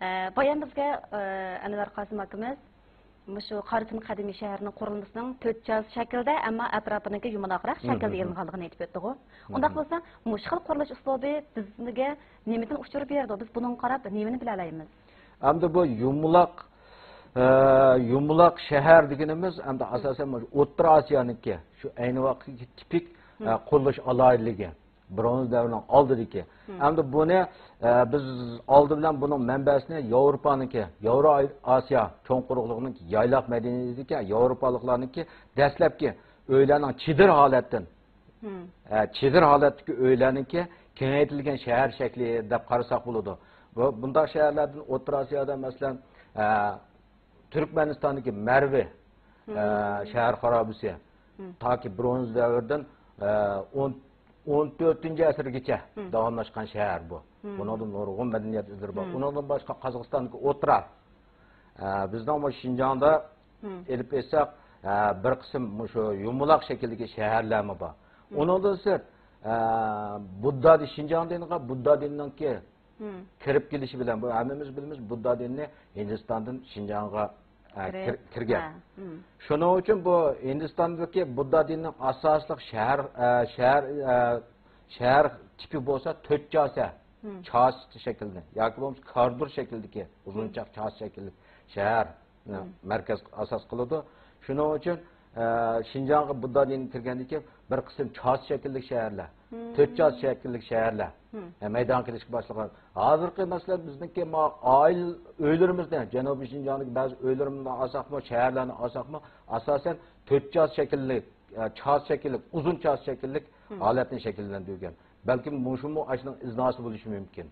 ئە، بايام بىزگە، ئە، ئەنۋەر قاسىم ئاكىمىز مۇشۇ قارىسۇن قەدىمىي شەھىرىنىڭ قۇرۇلمىسىنىڭ تۆت جاز شەكىلدە، ئەمما ئەتراپىنىڭكى يۇمىلاقراق شەكىلدە ئېلىنغانلىقىنى ئېيتىپ ئۆتتىغۇ. ئۇنداق بولسا، مۇشۇ خىل قۇرۇلۇش ئۇسلۇبى بىزگە نېمىدىن ئۇچۇر بېرىدۇ؟ بىز بۇنىڭغا قاراپ نېمىنى بىلەلەيمىز؟ ئەمدى بۇ يۇمىلاق، ئە، يۇمىلاق شەھەر دېگىنىمىز ئەمدى ئاساسەن مۇشۇ ئوتتۇرا ئاسىيانىڭكى، شۇ ئەينى ۋاقىتتىكى تىپىك، ئە، قۇرۇلۇش ئالاھىدىلىكى. برونزا دەۋرىنىڭ ئالدىدىكى. ئەمدى بۇنى، ئە، بىز ئالدى بىلەن بۇنىڭ مەنبەسىنى ياۋروپانىڭكى، ياۋرو ئاسىيا چوڭ قۇرۇقلۇقىنىڭ يايلاق مەدەنىيىتىدىكى ياۋروپالىقلارنىڭكى دەسلەپكى ئۆيلەرنىڭ چېدىر ھالەتتىن، ئە، چېدىر ھالەتتىكى ئۆيلەرنىڭكى كېڭەيتىلگەن شەھەر شەكلى دەپ قارىساق بولىدۇ. بۇ، بۇنداق شەھەرلەردىن ئوتتۇرا ئاسىيادا، مەسىلەن، ئە، تۈركمەنىستاندىكى مەرۋى، ئە، شەھەر خارابىسى تاكى برونزا دەۋرىدىن، ئە، ئون، ئون تۆتىنچى ئەسىرگىچە داۋاملاشقان شەھەر بۇ. بۇنىڭدا نۇرغۇن مەدەنىيەت ئىزلىرى بار. ئۇنىڭدىن باشقا قازاقىستاندىكى ئوترا، ئە، بىزنىڭ بۇ شىنجاڭدا ئېلىپ ئېيتساق، ئە، بىر قىسىم مۇشۇ يۇمىلاق شەكىلدىكى شەھەرلەرمۇ بار. ئۇنىڭدىن سىرت، ئە، بۇددا دى-، شىنجاڭ دىنىغا بۇددا دىنىنىڭكى كىرىپ كېلىشى بىلەن، بۇ ھەممىمىز بىلىمىز، بۇددا دىنى ھىندىستاندىن شىنجاڭغا، ئە، كىر-، كىرگەن. شۇنىڭ ئۈچۈن بۇ ھىندىستاندىكى بۇددا دىنىنىڭ ئاساسلىق شەھەر، ئە، شەھەر، ئە، شەھەر تىپى بولسا تۆت چاسە، چاسە شەكلىدە ياكى بولمىسا كاردۇر شەكلىدىكى، ئۇزۇنچاق چاسە شەكىللىك شەھەر. مەركەز ئاساس قىلىدۇ. شۇنىڭ ئۈچۈن، ئە، شىنجاڭغا بۇددا دىنى كىرگەندىن كېيىن بىر قىسىم چاسا شەكىللىك شەھەرلەر، تۆت چاسا شەكىللىك شەھەرلەر، ئە، مەيدانغا كېلىشكە باشلىغان. ھازىرقى، مەسىلەن، بىزنىڭكى ما-، ئائىلە ئۆيلىرىمىزنى، جەنۇبىي شىنجاڭدىكى بەزى ئۆيلىرىمىزنى ئالساقمۇ، شەھەرلەرنى ئالساقمۇ، ئاساسەن تۆت چاسا شەكىللىك، ئە، چاسا شەكىللىك، ئۇزۇن چاسا شەكىللىك ھالەتنى شەكىللەندۈرگەن. بەلكىم مۇشۇمۇ ئاشۇنىڭ ئىزناسى بولۇشى مۇمكىن.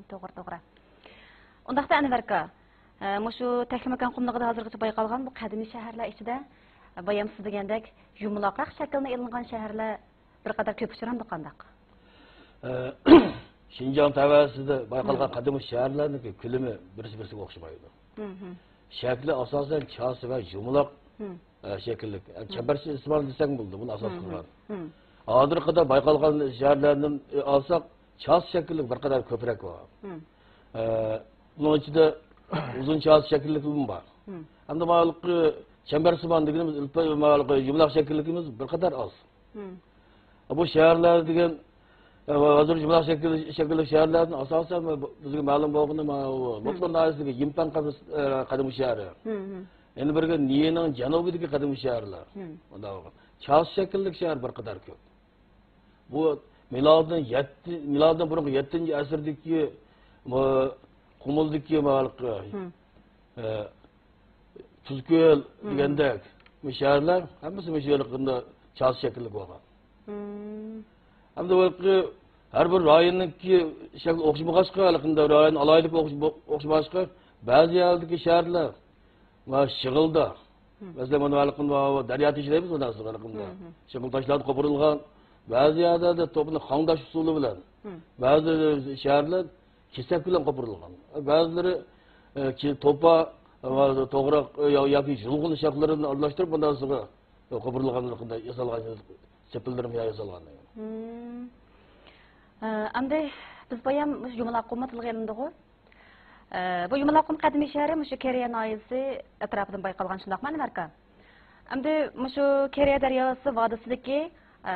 توغرا، توغرا. ئۇنداقتا ئەنۋەر ئاكا، ئە، مۇشۇ تەكلىماكان قۇملۇقىدا ھازىرغىچە بايقالغان بۇ قەدىمىي شەھەرلەر ئىچىدە، بايام سىز دېگەندەك يۇمىلاقراق شەكىلنى ئېلىنغان شەھەرلەر بىر قەدەر كۆپ ئۇچرامدۇ قانداق؟ ئە، شىنجاڭ تەۋەسىدە بايقالغان قەدىمىي شەھەرلەرنىڭ كۆلىمى بىرسى-بىرسىگە ئوخشىمايدۇ. شەكلى ئاساسەن چاسا ۋە يۇمىلاق، ئە، شەكىللىك، ئە، چەمبەرچە ئىستىمال دېسەڭ بولىدۇ، بۇنى ئاساس قىلغان. ھازىرقىدا بايقالغان شەھەرلەردىن، ئە، ئالساق، چاسا شەكىللىك بىر قەدەر كۆپرەك بار. ئە، بۇنىڭ ئىچىدە ئۇزۇن چاسا شەكىللىكلىرىمۇ بار. ھەمدە ماۋۇ چەمبەرسىمان دېگىنىمىز، ماۋۇ يۇمىلاق شەكىللىكىمىز بىر قەدەر ئاز. بۇ شەھەرلەر دېگەن، ئە، ھازىر يۇمىلاق شەكىل، شەكىللىك شەھەرلەردىن ئاساسەن بۇ، بىزگە مەلۇم بولغىنى ماۋۇ لوتلۇن ناھىيەسىدىكى يىمپەن قەدىمىي، ئە، قەدىمىي شەھىرى. يەنە بىرگە نىيېنىڭ جەنۇبىدىكى قەدىمىي شەھەرلەر. مۇنداق چاسا شەكىللىك شەھەر بىر قەدەر كۆپ. بۇ مىلادىن يەتتە، مىلادىن بۇرۇنقى يەتتىنچى ئەسىردىكى، بۇ قۇمۇلدىكى، ئە، تۇزكۆل دېگەندەك بۇ شەھەرلەر ھەممىسى مۇشۇ يەرلىكىدە چاسا شەكىللىك بولغان. ھەمدە بۇ ھەر بىر رايوننىڭكى شەكلى ئوخشىمىغاچقا، ھېلىقىنداق رايون ئالاھىدىلىكى ئوخشىما-، ئوخشىمىغاچقا، بەزى يەردىكى شەھەرلەر ۋە شىغىلدا. مەسىلەن، مانا ھېلىقىنداق دەريا تېشى دەيمىز، مانا ھېلىقىنداق. شىغىل تاشلاردىن قوپۇرۇلغان، بەزى يەردە توپىنى قاڭداش ئۇسۇلى بىلەن، بەزى شەھەرلەر كېسەك بىلەن قوپۇرۇلغان. بەزىلىرى، ئە، كى-، توپا، ئە، توغراق، ئە، يا-، ياكى يۇلغۇن شاخلىرىنى ئارىلاشتۇرۇپ، مۇنداق سۇغا قوپۇرۇلغان، شۇنداق ياسالغان، سېپىللىرىمۇ ياسالغان. ئە، ئەمدى بىز بايام مۇشۇ يۇمىلاق قۇممۇ تىلغا ئېلىندىغۇ. ئە، بۇ يۇمىلاق قۇم قەدىمىي شەھىرى مۇشۇ كېرىيە ناھىيەسى ئەتراپىدىن بايقالغان، شۇنداقمۇ، ئەنۋەر ئاكا؟ ئەمدى مۇشۇ كېرىيە دەرياسى ۋادىسىدىكى، ئە،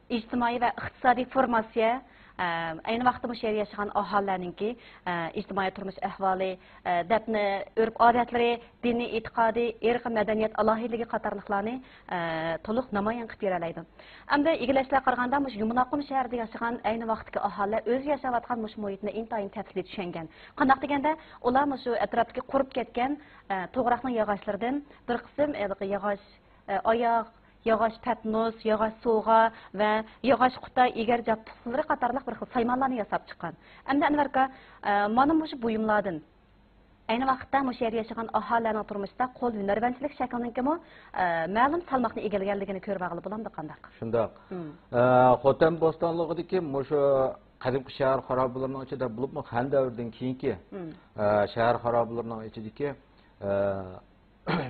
ئىجتىمائىي ۋە ئىقتىسادىي فورماتسىيە، ئە، ئەينى ۋاقىتتا مۇشۇ يەردە ياشىغان ئاھالىلەرنىڭكى، ئە، ئىجتىمائىي تۇرمۇش ئەھۋالى، ئە، دەپنە ئۆرپ-ئادەتلىرى، دىنىي ئېتىقادى، ئىرقىي مەدەنىيەت ئالاھىدىلىكى قاتارلىقلارنى، ئە، تولۇق نامايان قىلىپ بېرەلەيدۇ. ئەمدى ئىگىلەشلەر قارىغاندا، مۇشۇ يۇمىلاق قۇم شەھىرىدە ياشىغان ئەينى ۋاقىتتىكى ئاھالىلەر ئۆزى ياشاۋاتقان مۇشۇ مۇھىتنى ئىنتايىن تەپسىلىي چۈشەنگەن. قانداق دېگەندە، ئۇلار مۇشۇ ئەتراپتىكى قۇرۇپ كەتكەن، ئە، توغراقنىڭ ياغاچلىرىدىن بىر قىسىم، ھېلىقى ياغاچ، ئە، ئاياغ، ياغاچ پەتنۇس، ياغاچ سوغا ۋە ياغاچ قۇتا، ئېگەر جابدۇقلىرى قاتارلىق بىر خىل سايمانلارنى ياساپ چىققان. ئەمدى ئەنۋەر ئاكا، ئە، مانا مۇشۇ بۇيۇملاردىن ئەينى ۋاقىتتا مۇشۇ يەردە ياشىغان ئاھالىلەرنىڭ تۇرمۇشىدا قول ھۈنەرۋەنچىلىك شەكلىنىڭكىمۇ، ئە، مەلۇم سالماقنى ئىگىلىگەنلىكىنى كۆرۈۋالغىلى بولامدۇ قانداق؟ شۇنداق. ئە، خوتەن بوستانلىقىدىكى مۇشۇ قەدىمكى شەھەر خارابىلىرىنىڭ ئىچىدە، بولۇپمۇ خەن دەۋرىدىن كېيىنكى، ئە، شەھەر خارابىلىرىنىڭ ئىچىدىكى، ئە،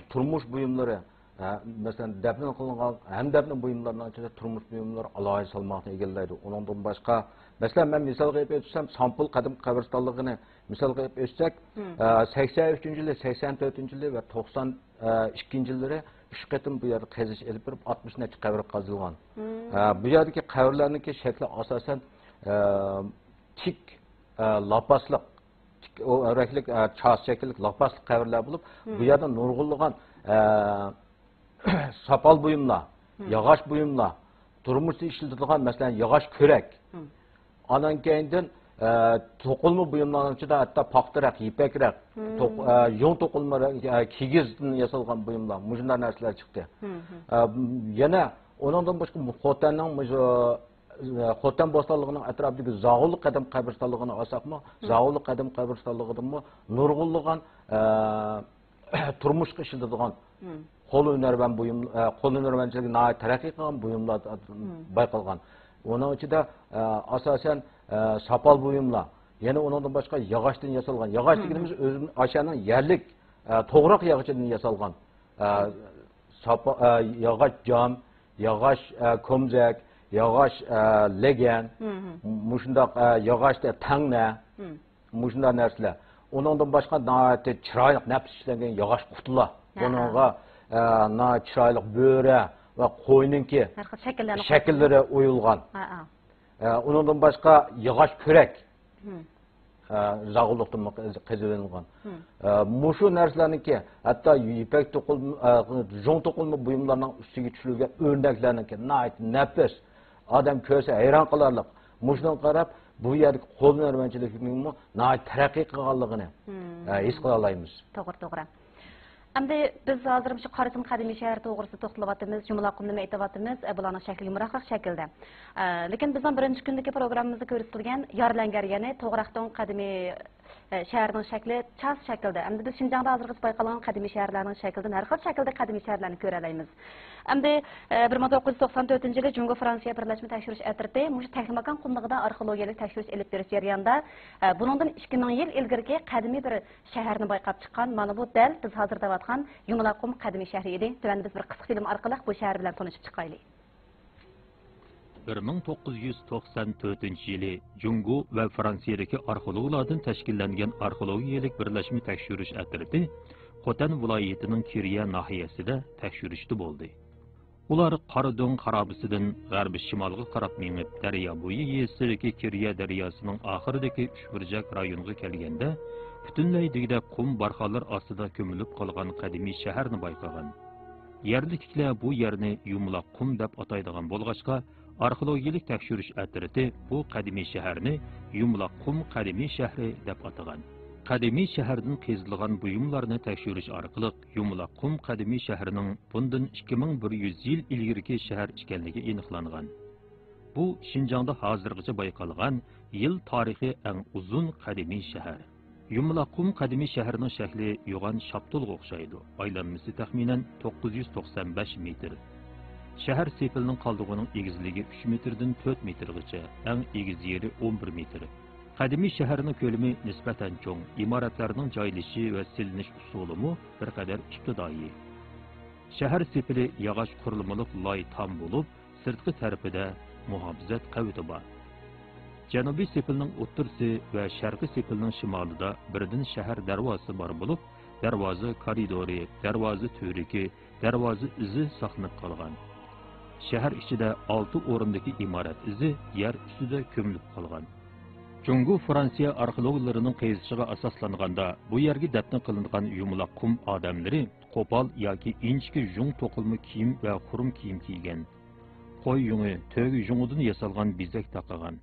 تۇرمۇش بۇيۇملىرى، ئە، مەسىلەن، دەپنە قىلىنغان ھەمدەپنە بۇيۇملىرىنىڭ ئىچىدە تۇرمۇش بۇيۇملىرى ئالاھىدە سالماقنى ئىگىلەيدۇ. ئۇنىڭدىن باشقا، مەسىلەن، مەن مىسالغا ئېلىپ ئۆتسەم، سامپۇل قەدىمكى قەبرىستانلىقىنى مىسالغا ئېلىپ ئۆتسەك، ئە، سەكسەن ئۈچىنچى يىلى، سەكسەن تۆتىنچى يىلى ۋە توقسان ئىككىنچى يىللىرى ئۈچ قېتىم بۇ يەردە قېزىش ئېلىپ بېرىپ، ئاتمىش نەچچە قەبرە قازىلغان. ئە، بۇ يەردىكى قەبرىلەرنىڭكى شەكلى ئاساسەن، ئە، تىك، ئە، لاپاسلىق، تىك، ئەۋرەكلىك، ئە، چاسا شەكىللىك لاپاسلىق قەبرىلەر بولۇپ، بۇ يەردە نۇرغۇنلىغان، ئە، ساپال بۇيۇملار، ياغاچ بۇيۇملار، تۇرمۇشتا ئىشلىتىدىغان، مەسىلەن، ياغاچ كۈرەك. ئانان كەينىدىن، ئە، توقۇلما بۇيۇملارنىڭ ئىچىدە ھەتتا پاختىراق، يىپەكرەك، توق-، ئە، يۇڭ توقۇلما، ئە، كىگىزدىن ياسالغان بۇيۇملار، مۇشۇنداق نەرسىلەر چىقتى. ئە، يەنە ئۇنىڭدىن باشقا خوتەننىڭ مۇشۇ، ئە، خوتەن بوستانلىقىنىڭ ئەتراپىدىكى زاغۇللۇق قەدىم قەبرىستانلىقىنى ئالساقمۇ، زاغۇللۇق قەدىم قەبرىستانلىقىدىنمۇ نۇرغۇنلىغان، ئە، تۇرمۇشقا ئىشلىتىدىغان قول ھۈنەرۋەن بۇيۇم، ئە، قول ھۈنەرۋەنچىلىكى ناھايىتى تەرەققىي قىلغان بۇيۇملار بايقالغان. ئۇنىڭ ئىچىدە، ئە، ئاساسەن، ئە، ساپال بۇيۇملار، يەنە ئۇنىڭدىن باشقا ياغاچتىن ياسالغان، ياغاچ دېگىنىمىز ئۆزىمىز ئاشۇنىڭ يەرلىك، ئە، توغراق ياغىچىدىن ياسالغان، ئە، ساپا-، ئە، ياغاچ جام، ياغاچ، ئە، كومزەك، ياغاچ، ئە، لېگەن، مۇشۇنداق، ئە، ياغاچ تەڭنە، مۇشۇنداق نەرسىلەر. ئۇنىڭدىن باشقا ناھايىتى چىرايلىق نەپىس ئىشلەنگەن ياغاچ قۇتىلار. ھە، ھە. بۇنىڭغا، ئە، ناھايىتى چىرايلىق بۆرە ۋە قوينىڭكى ھەر خىل شەكىللەرنى شەكىللىرى ئويۇلغان. ھە، ھە. ئە، ئۇنىڭدىن باشقا ياغاچ كۈرەك. ھە، زاغۇللۇقتىن قېزىۋېلىنغان. ئە، مۇشۇ نەرسىلەرنىڭكى، ھەتتا يىپەك توقۇلما، ئە، جۇڭ توقۇلما بۇيۇملارنىڭ ئۈستىگە چۈشۈرۈلگەن ئۆرنەكلەرنىڭكى ناھايىتى نەپىس. ئادەم كۆرسە ھەيران قالارلىق. مۇشۇنىڭغا قاراپ، بۇ يەردىكى قول ھۈنەرۋەنچىلىكنىڭمۇ ناھايىتى تەرەققىي قىلغانلىقىنى، ئە، ھېس قىلالايمىز. توغرا، توغرا. ئەمدى بىز ھازىر مۇشۇ قارىچىن قەدىمىي شەھىرى توغرىسىدا توختىلىۋاتىمىز، يۇمىلاق قۇمنى ئېيتىۋاتىمىز. ئە، بۇلارنىڭ شەكلى يۇمراقراق شەكىلدە. ئە، لېكىن بىزنىڭ بىرىنچى كۈندىكى پروگراممىمىزدا كۆرسىتىلگەن يارلەنگەر، يەنى توغراقدوڭ قەدىمىي، ئە، شەھىرىنىڭ شەكلى چاس شەكىلدە. ئەمدى بىز شىنجاڭدا ھازىرغىچە بايقالغان قەدىمىي شەھەرلەرنىڭ شەكلىدىن ھەر خىل شەكىلدە قەدىمىي شەھەرلەرنى كۆرەلەيمىز. ئەمدى، ئە، بىر مىڭ توققۇز يۈز توقسان تۆتىنچى يىلى جۇڭگو فرانسىيە بىرلەشمە تەكشۈرۈش ئەترىتى مۇشۇ تەكلىماكان قۇملۇقىدا ئارخېئولوگىيەلىك تەكشۈرۈش ئېلىپ بېرىش جەريانىدا، ئە، بۇنىڭدىن ئىككى مىڭ يىل ئىلگىرىكى قەدىمىي بىر شەھەرنى بايقاپ چىققان، مانا بۇ دەل بىز ھازىر دەۋاتقان يۇمىلاق قۇم قەدىمىي شەھىرى ئىدى. تۆۋەندە بىز بىر قىسقا فىلىم ئارقىلىق بۇ شەھەر بىلەن تونۇشۇپ چىقايلى. بىر مىڭ توققۇز يۈز توقسان تۆتىنچى يىلى جۇڭگو ۋە فرانسىيەدىكى ئارخېئولوگلاردىن تەشكىللەنگەن ئارخېئولوگىيەلىك بىرلەشمە تەكشۈرۈش ئەترىتى خوتەن ۋىلايىتىنىڭ كىرىيە ناھىيەسىدە تەكشۈرۈشتە بولدى. ئۇلار قارادۆڭ خارابىسىدىن غەربىي شىمالغا قاراپ مېڭىپ، دەريا بويى يېزىسىدىكى كىرىيە دەرياسىنىڭ ئاخىرىدىكى ئۈچ بۇرجەك رايونغا كەلگەندە، پۈتۈنلەي دېگۈدەك قۇم بارخانلىرى ئاستىدا كۆمۈلۈپ قالغان قەدىمىي شەھەرنى بايقىغان. يەرلىكلەر بۇ يەرنى يۇمىلاق قۇم دەپ ئاتايدىغان بولغاچقا، ئارخېئولوگىيەلىك تەكشۈرۈش ئەترىتى بۇ قەدىمىي شەھەرنى يۇمىلاق قۇم قەدىمىي شەھىرى دەپ ئاتىغان. قەدىمىي شەھەردىن قېزىلغان بۇيۇملارنى تەكشۈرۈش ئارقىلىق، يۇمىلاق قۇم قەدىمىي شەھىرىنىڭ بۇندىن ئىككى مىڭ بىر يۈز يىل ئىلگىرىكى شەھەر ئىكەنلىكى ئېنىقلانغان. بۇ شىنجاڭدا ھازىرغىچە بايقالغان يىل تارىخى ئەڭ ئۇزۇن قەدىمىي شەھەر. يۇمىلاق قۇم قەدىمىي شەھىرىنىڭ شەكلى يوغان شاپتۇلغا ئوخشايدۇ. ئايلانمىسى تەخمىنەن توققۇز يۈز توقسان بەش مېتىر. شەھەر سېپىلىنىڭ قالدۇقىنىڭ ئېگىزلىكى ئۈچ مېتىردىن تۆت مېتىرغىچە، ئەڭ ئېگىز يېرى ئون بىر مېتىر. قەدىمىي شەھەرنىڭ كۆلىمى نىسبەتەن چوڭ، ئىمارەتلەرنىڭ جايلىشىشى ۋە سېلىنىش ئۇسۇلىمۇ بىر قەدەر ئىپتىدائىي. شەھەر سېپىلى ياغاچ قۇرۇلمىلىق لاي تام بولۇپ، سىرتقى تەرىپىدە مۇھاپىزەت قەۋىتى بار. جەنۇبىي سېپىلنىڭ ئوتتۇرىسى ۋە شەرقىي سېپىلنىڭ شىمالىدا بىردىن شەھەر دەرۋازىسى بار بولۇپ، دەرۋازا كارىدورى، دەرۋازا تۈۋرۈكى، دەرۋازا ئىزى ساقلىنىپ قالغان. شەھەر ئىچىدە ئالتە ئورۇندىكى ئىمارەت ئىزى يەر ئۈستىدە كۆمۈلۈپ قالغان. جۇڭگو فرانسىيە ئارخېئولوگلىرىنىڭ قېزىشىغا ئاساسلانغاندا، بۇ يەرگە دەپنە قىلىنغان يۇمىلاق قۇم ئادەملىرى قوپال ياكى ئىنچىكە يۇڭ توقۇلما كىيىم ۋە خۇرۇم كىيىم كىيگەن. قوي يۇڭى، تۆگە يۇڭىدىن ياسالغان بېزەك تاقىغان.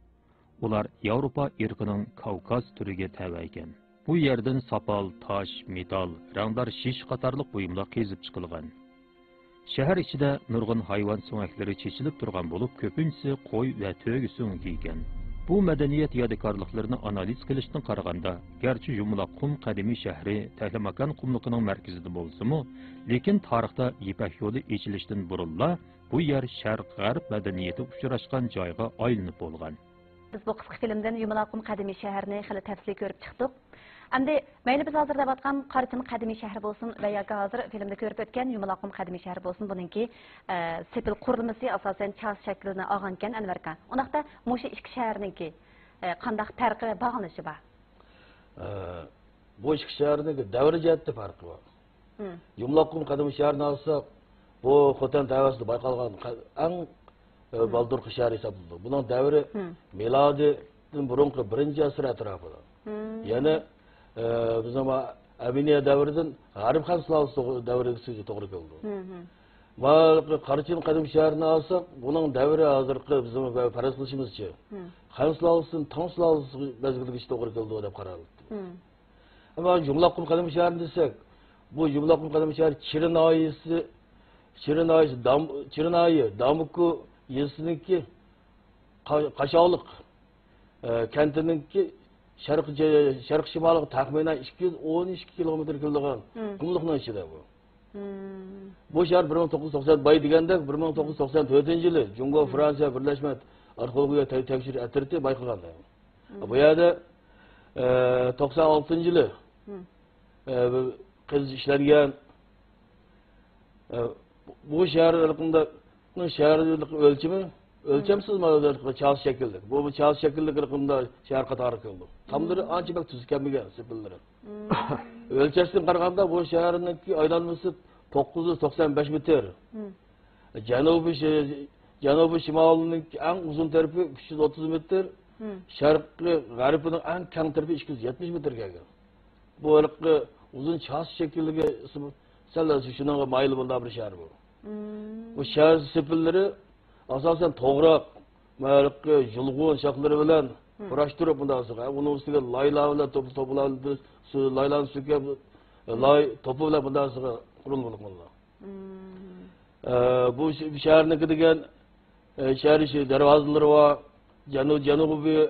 ئۇلار ياۋروپا ئىرقىنىڭ كاۋكاز تۈرىگە تەۋە ئىكەن. بۇ يەردىن ساپال، تاش، مېتال، رەڭدار شىش قاتارلىق بۇيۇملار قېزىپ چىقىلغان. شەھەر ئىچىدە نۇرغۇن ھايۋان سۆڭەكلىرى چېچىلىپ تۇرغان بولۇپ، كۆپىنچىسى قوي ۋە تۆگە سۆڭىكى ئىكەن. بۇ مەدەنىيەت يادىكارلىقلىرىنى ئانالىز قىلىشتىن قارىغاندا، گەرچە يۇمىلاق قۇم قەدىمىي شەھىرى تەكلىماكان قۇملۇقىنىڭ مەركىزىدە بولسىمۇ، لېكىن تارىختا يىپەك يولى ئېچىلىشتىن بۇرۇنلا بۇ يەر شەرق غەرب مەدەنىيىتى ئۇچراشقان جايغا ئايلىنىپ بولغان. بىز بۇ قىسقا فىلىمدىن يۇمىلاق قۇم قەدىمىي شەھىرىنى خېلى تەپسىلىي كۆرۈپ چىقتۇق. ئەمدى مەيلى بىز ھازىر دەۋاتقان قارىچىن قەدىمىي شەھىرى بولسۇن ۋە ياكى ھازىر فىلىمدە كۆرۈپ ئۆتكەن يۇمىلاق قۇم قەدىمىي شەھىرى بولسۇن، بۇنىڭكى، ئە، سېپىل قۇرۇلمىسى ئاساسەن چاس شەكلىنى ئالغانىكەن، ئەنۋەركان. ئۇنداقتا مۇشۇ ئىككى شەھەرنىڭكى، ئە، قانداق پەرقى ۋە باغلىنىشى بار؟ ئە، بۇ ئىككى شەھەرنىڭكى دەۋر جەھەتتە پەرقى بار. يۇمىلاق قۇم قەدىمىي شەھىرىنى ئالساق، بۇ خوتەن تەۋەسىدە بايقالغان قە-، ئەڭ، ئە، بالدۇرقى شەھەر ھېسابلىنىدۇ. بۇنىڭ دەۋرى مىلادىدىن بۇرۇنقى بىرىنچى ئەسىر ئەتراپىدا. يەنى، ئە، بىزنىڭ ما-، ئەمىنىيە دەۋرىدىن غەرب خەن سۇلالىسى توغ-، دەۋرىگە توغرا كېلىدۇ. ما قارىچىن قەدىمىي شەھىرىنى ئالساق، بۇنىڭ دەۋرى ھازىرقى بىزنىڭ پەرەز قىلىشىمىزچە، خەن سۇلالىسىدىن تاڭ سۇلالىسى مەزگىلىگىچە توغرا كېلىدۇ دەپ قارالدى. ئەمما يۇمىلاق قۇم قەدىمىي شەھىرى دېسەك، بۇ يۇمىلاق قۇم قەدىمىي شەھىرى چىرىن ناھىيەسى، چىرىن ناھىيەسى دام-، چىرىن ناھىيە دامۇكۇ يېزىسىنىڭكى قا-، قاشاغلىق، ئە، كەنتىنىڭكى شەرقىي، شەرقىي شىمالىغا تەخمىنەن ئىككى يۈز ئون ئىككى كىلومېتىر كېلىدىغان قۇملۇقنىڭ ئىچىدە بۇ. بۇ شەھەر بىر مىڭ توققۇز يۈز توقسان، باي دېگەندەك، بىر مىڭ توققۇز يۈز توقسان تۆتىنچى يىلى جۇڭگو فرانسىيە بىرلەشمە ئارخېئولوگىيە تە-، تەكشۈرۈش ئەترىتى بايقىغان. بۇ يەردە، ئە، توقسان ئالتىنچى يىلى، ئە، قېزىش ئىشلەنگەن. ئە، بۇ شەھەر ھېلىقىنداق، شەھەرلىك ئۆلچىمى ئۆلچەمسىز مانا چاس شەكىللىك. بۇ، بۇ چاس شەكىللىك رەقەمدە شەھەر قاتارىغا كىرىدۇ. تاملىرى ئانچە بەك تۈز كەلمىگەن سېپىللىرى. ئۆلچەشتىن قارىغاندا بۇ شەھەرنىڭكى ئايلانمىسى توققۇز يۈز توقسان بەش مېتىر. جەنۇبىي شى-، جەنۇبىي شىمالىنىڭ ئەڭ ئۇزۇن تەرىپى ئۈچ يۈز ئوتتۇز مېتىر، شەرقىي غەربىنىڭ ئەڭ كەڭ تەرىپى ئىككى يۈز يەتمىش مېتىرگە كەلگەن. بۇ ھېلىقى ئۇزۇن چاس شەكلىگە سەل شۇنىڭغا مايىل بولغان بىر شەھەر بۇ. بۇ شەھەر سېپىللىرى ئاساسەن توغراق، ھېلىقى يۇلغۇن شاخلىرى بىلەن قۇراشتۇرۇپ مۇنداق قىلغان. ئۇنىڭ ئۈستىگە لايلار بىلەن توپا، توپىلار، لايلارنى سۈركەپ، لاي توپا بىلەن مۇنداق قىلغان قۇرۇلما قىلغان. ئە، بۇ ش-، شەھەرنىڭكى دېگەن، ئە، شەھەر ئىچى دەرۋازىلىرى بار. جەنۇ-، جەنۇبىي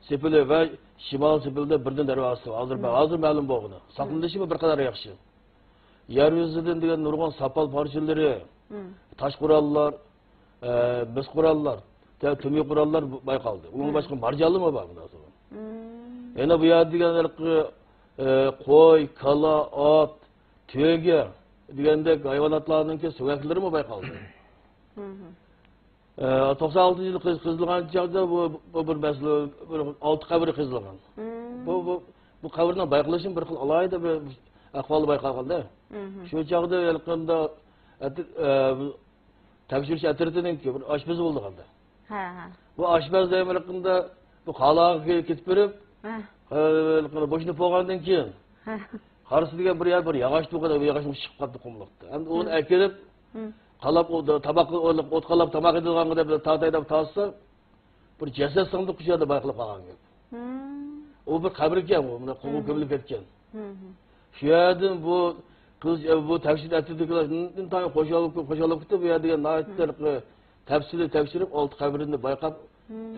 سېپىلى ۋە شىمال سېپىلىدا بىردىن دەرۋازىسى بار. ھازىر، ھازىر مەلۇم بولغىنى. ساقلىنىشىمۇ بىر قەدەر ياخشى. يەر يۈزىدىن دېگەن نۇرغۇن ساپال پارچىلىرى، تاش قوراللار، ئە، مىس قوراللار، تە-، تۈمۈك قوراللار بايقالدى. ئۇنىڭدىن باشقا مارجانلارمۇ بار مۇنداق. يەنە بۇ يەردە دېگەن ھېلىقى، ئە، قوي، كالا، ئات، تۆگە دېگەندەك ھايۋاناتلارنىڭكى سۆڭەكلىرىمۇ بايقالدى. ئە، توقسان ئالتىنچى يىلى قېز-، قېزىلغان چاغدا بۇ، بۇ بىر مەسىلە، بىر ئالتە قەبرە قېزىلغان. بۇ، بۇ، بۇ قەبرىنىڭ بايقىلىشىمۇ بىر خىل ئالاھىدە بىر ئەھۋالدا بايقالغاندا. شۇ چاغدا ھېلىقىندا ئەتە-، ئە، بۇ تەكشۈرۈش ئەترىتىنىڭكى بىر ئاشپىزى بولىدىغاندا. ھە، ھە. بۇ ئاشپەز دەيمەن ھېلىقىندا بۇ قالاغا كېتىپ بېرىپ، ھە، بوشىنىپ بولغاندىن كېيىن، ھە، قارىسا دېگەن بىر يەر، بىر ياغاچ تۇغقان، بىر ياغاچ چىقىپ قاپتۇ قۇملۇقتا. ئەمدى ئۇنى ئەكىرىپ، قالاپ، تاماق، ئوت قالاپ تاماق يەيدىغانغا دەپ تارتاي دەپ تارتسا، بىر جەسەت سىڭدى شۇ يەردە بايقىلىپ قالغان گەپ. ئۇ بىر قەبرىكەن، ئۇ مۇنداق قوغۇن كۆمۈلۈپ كەتكەن. شۇ يەردىن بۇ قىز، بۇ تەكشۈرۈش ئەترىتىدىكىلەر ئىنتايىن خۇشال، خۇشال بولۇپ كېتىپ، بۇ يەردە ناھايىتى تەپسىلىي تەكشۈرۈپ، ئالتە قەبرىنى بايقاپ،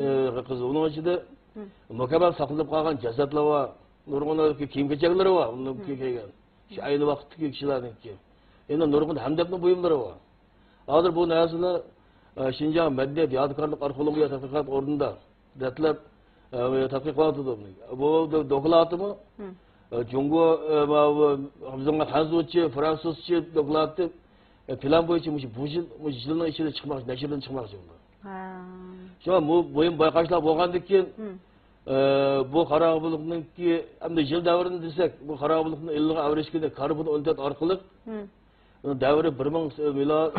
ئە، قىز ئۇنىڭ ئىچىدە مۇكەممەل ساقلىنىپ قالغان جەسەتلەر بار. نۇرغۇن كىيىم-كېچەكلىرى بار، ئۇنىڭ كىيگەن. شۇ ئەينى ۋاقىتتىكى كىشىلەرنىڭكى. يەنە نۇرغۇن ھەمدەپنە بۇيۇملىرى بار. ھازىر بۇ نەرسىلەر، ئە، شىنجاڭ مەدەنىيەت يادىكارلىق ئارخېئولوگىيە تەتقىقات ئورنىدا دەسلەپ، ئە، تەتقىق قىلىۋاتىدۇ. بۇ دو-، دوكلاتىمۇ، ئە، جۇڭگو، ئە، ما-، بۇ، بىزنىڭ خەنزۇچە، فرانسۇزچە دوكلاتى، ئە، پىلان بويىچە مۇشۇ بۇ يىل، مۇشۇ يىلنىڭ ئىچىدە چىقماقچى، نەشردىن چىقماقچى بولدى. شۇڭا بۇ مۇھىم بايقاشلار بولغاندىن كېيىن، ئە، بۇ قاراخانىيلىقنىڭكى، ئەمدى يىل دەۋرىنى دېسەك، بۇ قاراخانىيلىقنىڭ ئىلغا ئەۋرەشكىنى كاربون ئون تۆت ئارقىلىق، دەۋرى بىر مىڭ، مىلا-،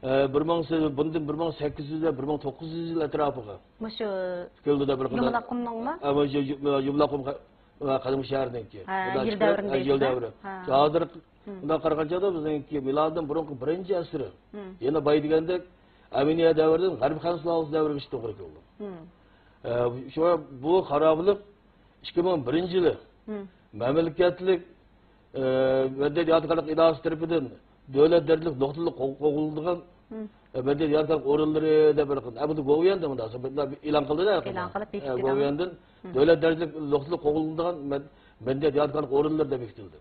ئە، بىر مىڭ، بۇندىن بىر مىڭ سەككىز يۈز ۋە بىر مىڭ توققۇز يۈز يىل ئەتراپىغا مۇشۇ كېلىدۇ دەپ بىر قىلدى. يۇمىلاققۇمنىڭمۇ؟ ئە، مۇشۇ يۇ-، يۇمىلاققۇم قە-، قەدىمكى شەھەرنىڭكى. ھە، يىل دەۋرىنى دەيسىز، ھە؟ ھازىر مۇنداق قارىغان چاغدا بىزنىڭكى مىلادىن بۇرۇنقى بىرىنچى ئەسرى. يەنە باي دېگەندەك، ئەمىنىيە دەۋرىدىن غەربىي خەن سۇلالىسى دەۋرىگىچە توغرا كېلىدۇ. ئە، شۇڭا بۇ خارابىلىق ئىككى مىڭ بىرىنچى يىلى مەملىكەتلىك، ئە، مەدەنىيەت يادىكارلىق ئىدارىسى تەرىپىدىن دۆلەت دەرىجىلىك نۇقتىلىق قوغ-، قوغدىلىدىغان، ئە، مەدەنىيەت يادىكارلىق ئورۇنلىرى دەپ بىر، ئە، بۇنى گوۋۇيۈەندە مۇنداق ئېلان قىلدى-دە، ئېلان قىلىپ بېكىتىدۇ. گوۋۇيەندىن دۆلەت دەرىجىلىك نۇقتىلىق قوغدىلىدىغان مەد-، مەدەنىيەت يادىكارلىق ئورۇنلىرى دەپ بېكىتىلدى.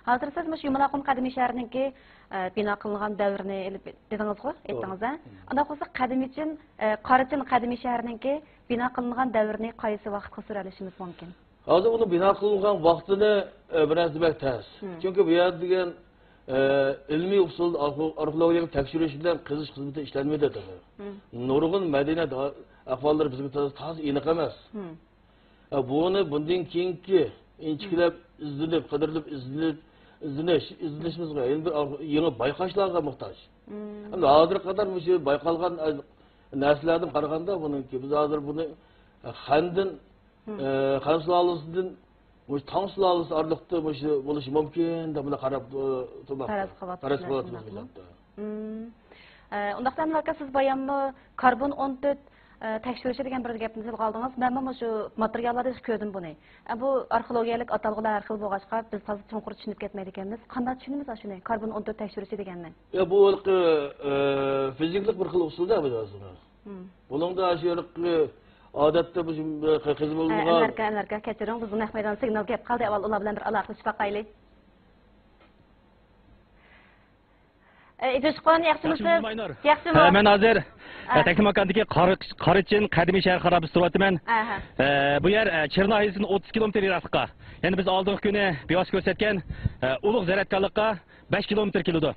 ھازىر سىز مۇشۇ يۇمىلاققۇم قەدىمىي شەھىرىنىڭكى، ئە، بىنا قىلىنغان دەۋرىنى ئېلىپ دېدىڭىزغۇ، ئېيتتىڭىز-ھە؟ ئانداق بولسا قەدىمىيچىن، ئە، قاراچىن قەدىمىي شەھىرىنىڭكى بىنا قىلىنغان دەۋرىنى قايسى ۋاقىتقا سۈرەلىشىمىز مۇمكىن؟ ھازىر ئۇنىڭ بىنا قىلىنغان ۋاقتىنى، ئە، بىر نەرسە دېمەك تەس. چۈنكى بۇ يەردە دېگەن، ئە، ئىلمىي ئۇسۇلدا ئارخېئو-، ئارخېئولوگىيەلىك تەكشۈرۈش بىلەن قېزىش خىزمىتى ئىشلەنمىدى تېخى. نۇرغۇن مەدەنىيەت ئەھۋاللىرى بىزگە تازا، تازا ئېنىق ئەمەس. ئە، بۇنى بۇندىن كېيىنكى ئىنچىكىلەپ ئىزدىنىپ، قىدىرىپ ئىزدىنىپ، ئىزدىنىش، ئىزدىنىشىمىزغا يەنە بىر ئار-، يېڭى بايقاشلارغا موھتاج. ئەمدى ھازىرغا قەدەر مۇشۇ بايقالغان، ئە، نەرسىلەردىن قارىغاندا بۇنىڭكى، بىز ھازىر بۇنى، ئە، خەندىن، ئە، خەن سۇلالىسىدىن، مۇشۇ تاڭ سۇلالىسى ئارىلىقتا مۇشۇ بولۇشى مۇمكىن دەپ بۇنى قاراپ، ئە، تۇرماقتا. پەرەز قىلىۋاتىمىز. ئە، ئۇنداقتا ئەنۋەر ئاكا، سىز باياممۇ كاربون ئون تۆت، ئە، تەكشۈرۈشى دېگەن بىر گەپنى تىلغا ئالدىڭىز. مەنمۇ مۇشۇ ماتېرىياللاردا كۆردۈم بۇنى. ئە، بۇ ئارخېئولوگىيەلىك ئاتالغۇلار ھەر خىل بولغاچقا، بىز تازا چوڭقۇر چۈشىنىپ كەتمەيدىكەنمىز. قانداق چۈشىنىمىز ئاشۇنى، كاربون ئون تۆت تەكشۈرۈشى دېگەننى؟ يا، بۇ ھېلىقى، ئە، فىزىكىلىق بىر خىل ئۇسۇلدا بۇ ئەسلىدە. بۇنىڭدا شۇ ھېلىقى ئادەتتە بۇ، ئە، قىزىل بولمىغان. ئەنۋەر ئاكا، ئەنۋەر ئاكا، كەچۈرۈڭ، بىزنىڭ نەق مەيداندا سىگنال كەپ قالدى. ئاۋۋال ئۇلار بىلەن بىر ئالاقىلىشىپ باقايلى. ئە، ئىدىشقۇن، ياخشىمۇسىز؟ ياخشىمۇ، ماينۇر؟ ياخشىمۇ؟ ھە، مەن ھازىر، ئە، تەكلىماكاندىكى قارا-، قاراچىن قەدىمىي شەھەر خارابىسىدا تۇرۇۋاتىمەن. ئە، بۇ يەر، ئە، چىرنا ناھىيەسىدىن ئوتتۇز كىلومېتىر يىراقلىققا، يەنى بىز ئالدىنقى كۈنى بىۋاسىتە كۆرسەتكەن، ئە، ئۇلۇغ زەرەتكارلىققا بەش كىلومېتىر كېلىدۇ.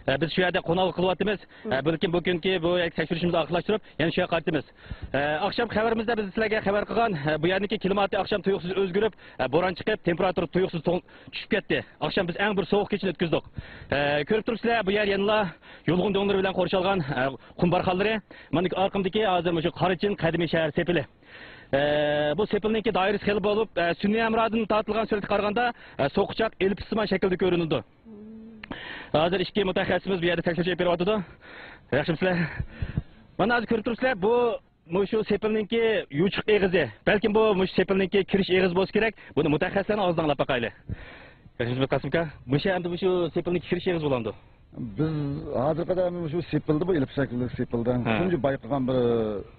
ئە، بىز شۇ يەردە قوناقلىق قىلىۋاتىمىز. ئە، بىلكىم بۇ كۈنكى بۇ تەكشۈرۈشىمىزنى ئاخىرلاشتۇرۇپ، يەنە شۇ يەرگە قايتىمىز. ئە، ئاخشام خەۋىرىمىزدە بىز سىلەرگە خەۋەر قىلغان، ئە، بۇ يەرنىڭكى كىلىماتى ئاخشام تۇيۇقسىز ئۆزگىرىپ، ئە، بوران چىقىپ، تېمپېراتۇرا تۇيۇقسىز توڭ-، چۈشۈپ كەتتى. ئاخشام بىز ئەڭ بىر سوغۇق كېچىنى ئۆتكۈزدۇق. ئە، كۆرۈپ تۇرۇپسىلەر، بۇ يەر يەنىلا يۇلغۇن دۆڭلىرى بىلەن قورشالغان، ئە، قۇم بارخانلىرى. مانا ئارقامدىكى ھازىر مۇشۇ قاراچىن قەدىمىي شەھەر سېپىلى. ئە، بۇ سېپىلنىڭكى دائىرىسى خېلى بولۇپ، ئە، سۈنئىي ھەمراھدىن تارتىلغان سۈرەتكە قارىغاندا، ئە، سوقىچاق ئېلىپىستىمان شەكىلدە كۆرۈنىدۇ. ھازىر ئىككى مۇتەخەسسىسىمىز بۇ يەردە تەكشۈرۈش ئېلىپ بېرىۋاتىدۇ. ياخشىمۇسىلەر؟ مانا ھازىر كۆرۈپ تۇرۇپسىلەر، بۇ مۇشۇ سېپىلنىڭكى يوچۇق ئېغىزى. بەلكىم بۇ مۇشۇ سېپىلنىڭكى كىرىش ئېغىزى بولسا كېرەك. بۇنى مۇتەخەسسىسلەرنىڭ ئاغزىدىن ئاڭلاپ باقايلى. ياخشىمۇسىلەر قاسىم ئاكا؟ مۇشۇ ئەمدى مۇشۇ سېپىلنىڭكى كىرىش ئېغىزى بولامدۇ؟ بىز ھازىرغا قەدەر مۇشۇ سېپىلدا، بۇ ئېلىپىستان شەكىللىك سېپىلدا ھە. تۇنجى بايقىغان بىر